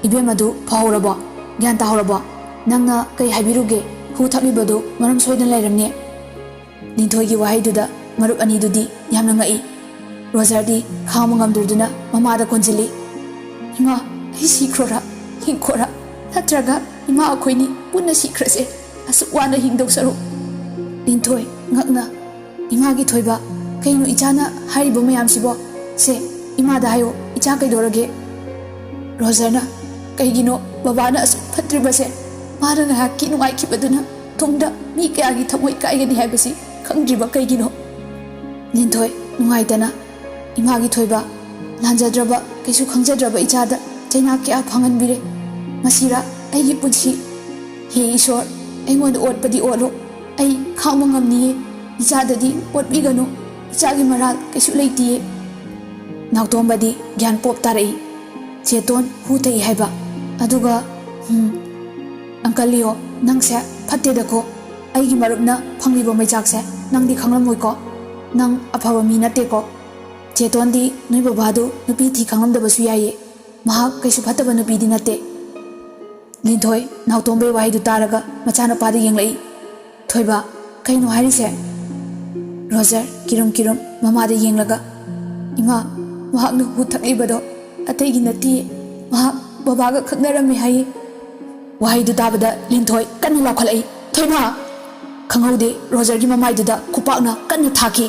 ꯏꯕꯦꯝꯃꯗꯨ ꯐꯍꯧꯔꯕꯣ? ꯒ꯭ꯌꯥꯟ ꯇꯥꯍꯧꯔꯕꯣ? ꯅꯪꯅ ꯀꯩ ꯍꯥꯏꯕꯤꯔꯨꯒꯦ? ꯍꯨ ꯊꯛꯂꯤꯕꯗꯨ ꯃꯔꯝ ꯁꯣꯏꯗꯅ ꯂꯩꯔꯝꯅꯤ꯫" ꯂꯤꯟꯊꯣꯏꯒꯤ ꯋꯥꯍꯩꯗꯨꯗ ꯃꯔꯨꯞ ꯑꯅꯤꯗꯨꯗꯤ ꯌꯥꯝꯅ ꯉꯛꯏ꯫ ꯔꯣꯖꯔꯗꯤ ꯈꯥꯡꯕ ꯉꯝꯗ꯭ꯔꯗꯨꯅ ꯃꯃꯥꯗ ꯀꯣꯟꯁꯤꯜꯂꯤ꯫ "ꯏꯃꯥ, ꯑꯩ ꯁꯤꯈ꯭ꯔꯣꯔꯥ, ꯍꯤꯡꯈꯣꯔꯥ? ꯅꯠꯇ꯭ꯔꯒ ꯏꯃꯥ ꯑꯩꯈꯣꯏꯅꯤ ꯄꯨꯟꯅ ꯁꯤꯈ꯭ꯔꯁꯦ, ꯑꯁꯨꯛ ꯋꯥꯅ ꯍꯤꯡꯗꯧ ꯁꯔꯨꯛ?" ꯂꯤꯟꯊꯣꯏ ꯉꯛꯅ, "ꯏꯃꯥꯒꯤ ꯊꯣꯏꯕ, ꯀꯩꯅꯣ ꯏꯆꯥꯅ ꯍꯥꯏꯔꯤꯕ ꯃꯌꯥꯝꯁꯤꯕꯣ? ꯁꯦ, ꯏꯃꯥꯗ ꯍꯥꯏꯌꯣ, ꯏꯆꯥ ꯀꯩꯗꯧꯔꯒꯦ?" ꯔꯣꯖꯔꯅ, "ꯀꯩꯒꯤꯅꯣ ꯕꯕꯥꯅ ꯑꯁꯨꯛ ꯐꯠꯇ꯭ꯔꯤꯕꯁꯦ ꯃꯥꯅ ꯉꯥꯏꯍꯥꯛꯀꯤ ꯅꯨꯡꯉꯥꯏꯈꯤꯕꯗꯨꯅ ꯇꯨꯡꯗ ꯃꯤ ꯀꯌꯥꯒꯤ ꯊꯃꯣꯏ ꯀꯥꯏꯒꯅꯤ ꯍꯥꯏꯕꯁꯤ ꯈꯪꯗ꯭ꯔꯤꯕ ꯀꯩꯒꯤꯅꯣ? ꯂꯤꯟꯊꯣꯏ, ꯅꯨꯡꯉꯥꯏꯇꯅ, ꯏꯃꯥꯒꯤ ꯊꯣꯏꯕ, ꯂꯥꯟꯖꯗ꯭ꯔꯕ, ꯀꯩꯁꯨ ꯈꯪꯖꯗ꯭ꯔꯕ ꯏꯆꯥꯗ ꯆꯩꯅꯥ ꯀꯌꯥ ꯐꯪꯍꯟꯕꯤꯔꯦ꯫ ꯃꯁꯤꯔꯥ ꯑꯩꯒꯤ ꯄꯨꯟꯁꯤ? ꯍꯦ ꯏꯁꯣꯔ, ꯑꯩꯉꯣꯟꯗ ꯑꯣꯠꯄꯗꯤ ꯑꯣꯠꯂꯨ, ꯑꯩ ꯈꯥꯡꯕ ꯉꯝꯅꯤꯌꯦ꯫ ꯏꯆꯥꯗꯗꯤ ꯑꯣꯠꯄꯤꯒꯅꯨ, ꯏꯆꯥꯒꯤ ꯃꯔꯥꯜ ꯀꯩꯁꯨ ꯂꯩꯇꯤꯌꯦ꯫ ꯅꯥꯎꯇꯣꯝꯕꯗꯤ ꯒ꯭ꯌꯥꯟ ꯄꯣꯞ ꯇꯥꯔꯛꯏ꯫ ꯆꯦꯇꯣꯟ ꯍꯨ ꯊꯛꯏ ꯍꯥꯏꯕ, ꯑꯗꯨꯒ, ꯎꯝ, ꯑꯪꯀꯜ ꯂꯤꯌꯣ, ꯅꯪꯁꯦ ꯐꯠꯇꯦꯗꯀꯣ꯫ ꯑꯩꯒꯤ ꯃꯔꯨꯞꯅ ꯐꯪꯂꯤꯕ ꯃꯩꯆꯥꯛꯁꯦ ꯅꯪꯗꯤ ꯈꯪꯂꯝꯃꯣꯏꯀꯣ꯫ ꯅꯪ ꯑꯐꯕ ꯃꯤ ꯅꯠꯇꯦꯀꯣ꯫ ꯆꯦꯇꯣꯟꯗꯤ ꯅꯣꯏ ꯕꯕꯥꯗꯨ ꯅꯨꯄꯤ ꯊꯤ ꯈꯪꯂꯝꯗꯕꯁꯨ ꯌꯥꯏꯌꯦ꯫ ꯃꯍꯥꯛ ꯀꯩꯁꯨ ꯐꯠꯇꯕ ꯅꯨꯄꯤꯗꯤ ꯅꯠꯇꯦ꯫ ꯂꯤꯟꯊꯣꯏ, ꯅꯥꯎꯇꯣꯝꯕꯩ ꯋꯥꯍꯩꯗꯨ ꯇꯥꯔꯒ ꯃꯆꯥꯅꯨꯄꯥꯗ ꯌꯦꯡꯂꯛꯏ꯫ ꯊꯣꯏꯕ, ꯀꯩꯅꯣ ꯍꯥꯏꯔꯤꯁꯦ? ꯔꯣꯖꯔ, ꯀꯤꯔꯨꯝ ꯀꯤꯔꯨꯝ ꯃꯃꯥꯗ ꯌꯦꯡꯂꯒ, ꯏꯃꯥ, ꯃꯍꯥꯛꯅ ꯍꯨ ꯊꯛꯂꯤꯕꯗꯣ ꯑꯇꯩꯒꯤ ꯅꯠꯇꯤꯌꯦ, ꯃꯍꯥꯛ ꯕꯕꯥꯒ ꯈꯪꯅꯔꯝꯃꯦ ꯍꯥꯏꯌꯦ꯫ ꯋꯥꯍꯩꯗꯨ ꯇꯥꯕꯗ ꯂꯤꯟꯊꯣꯏ ꯀꯟꯅ ꯂꯥꯎꯈꯠꯂꯛꯏ꯫ ꯊꯣꯏꯕ! ꯈꯪꯍꯧꯗꯦ, ꯔꯣꯖꯔꯒꯤ ꯃꯃꯥꯏꯗꯨꯗ ꯈꯨꯄꯥꯛꯅ ꯀꯟꯅ ꯊꯥꯈꯤ꯫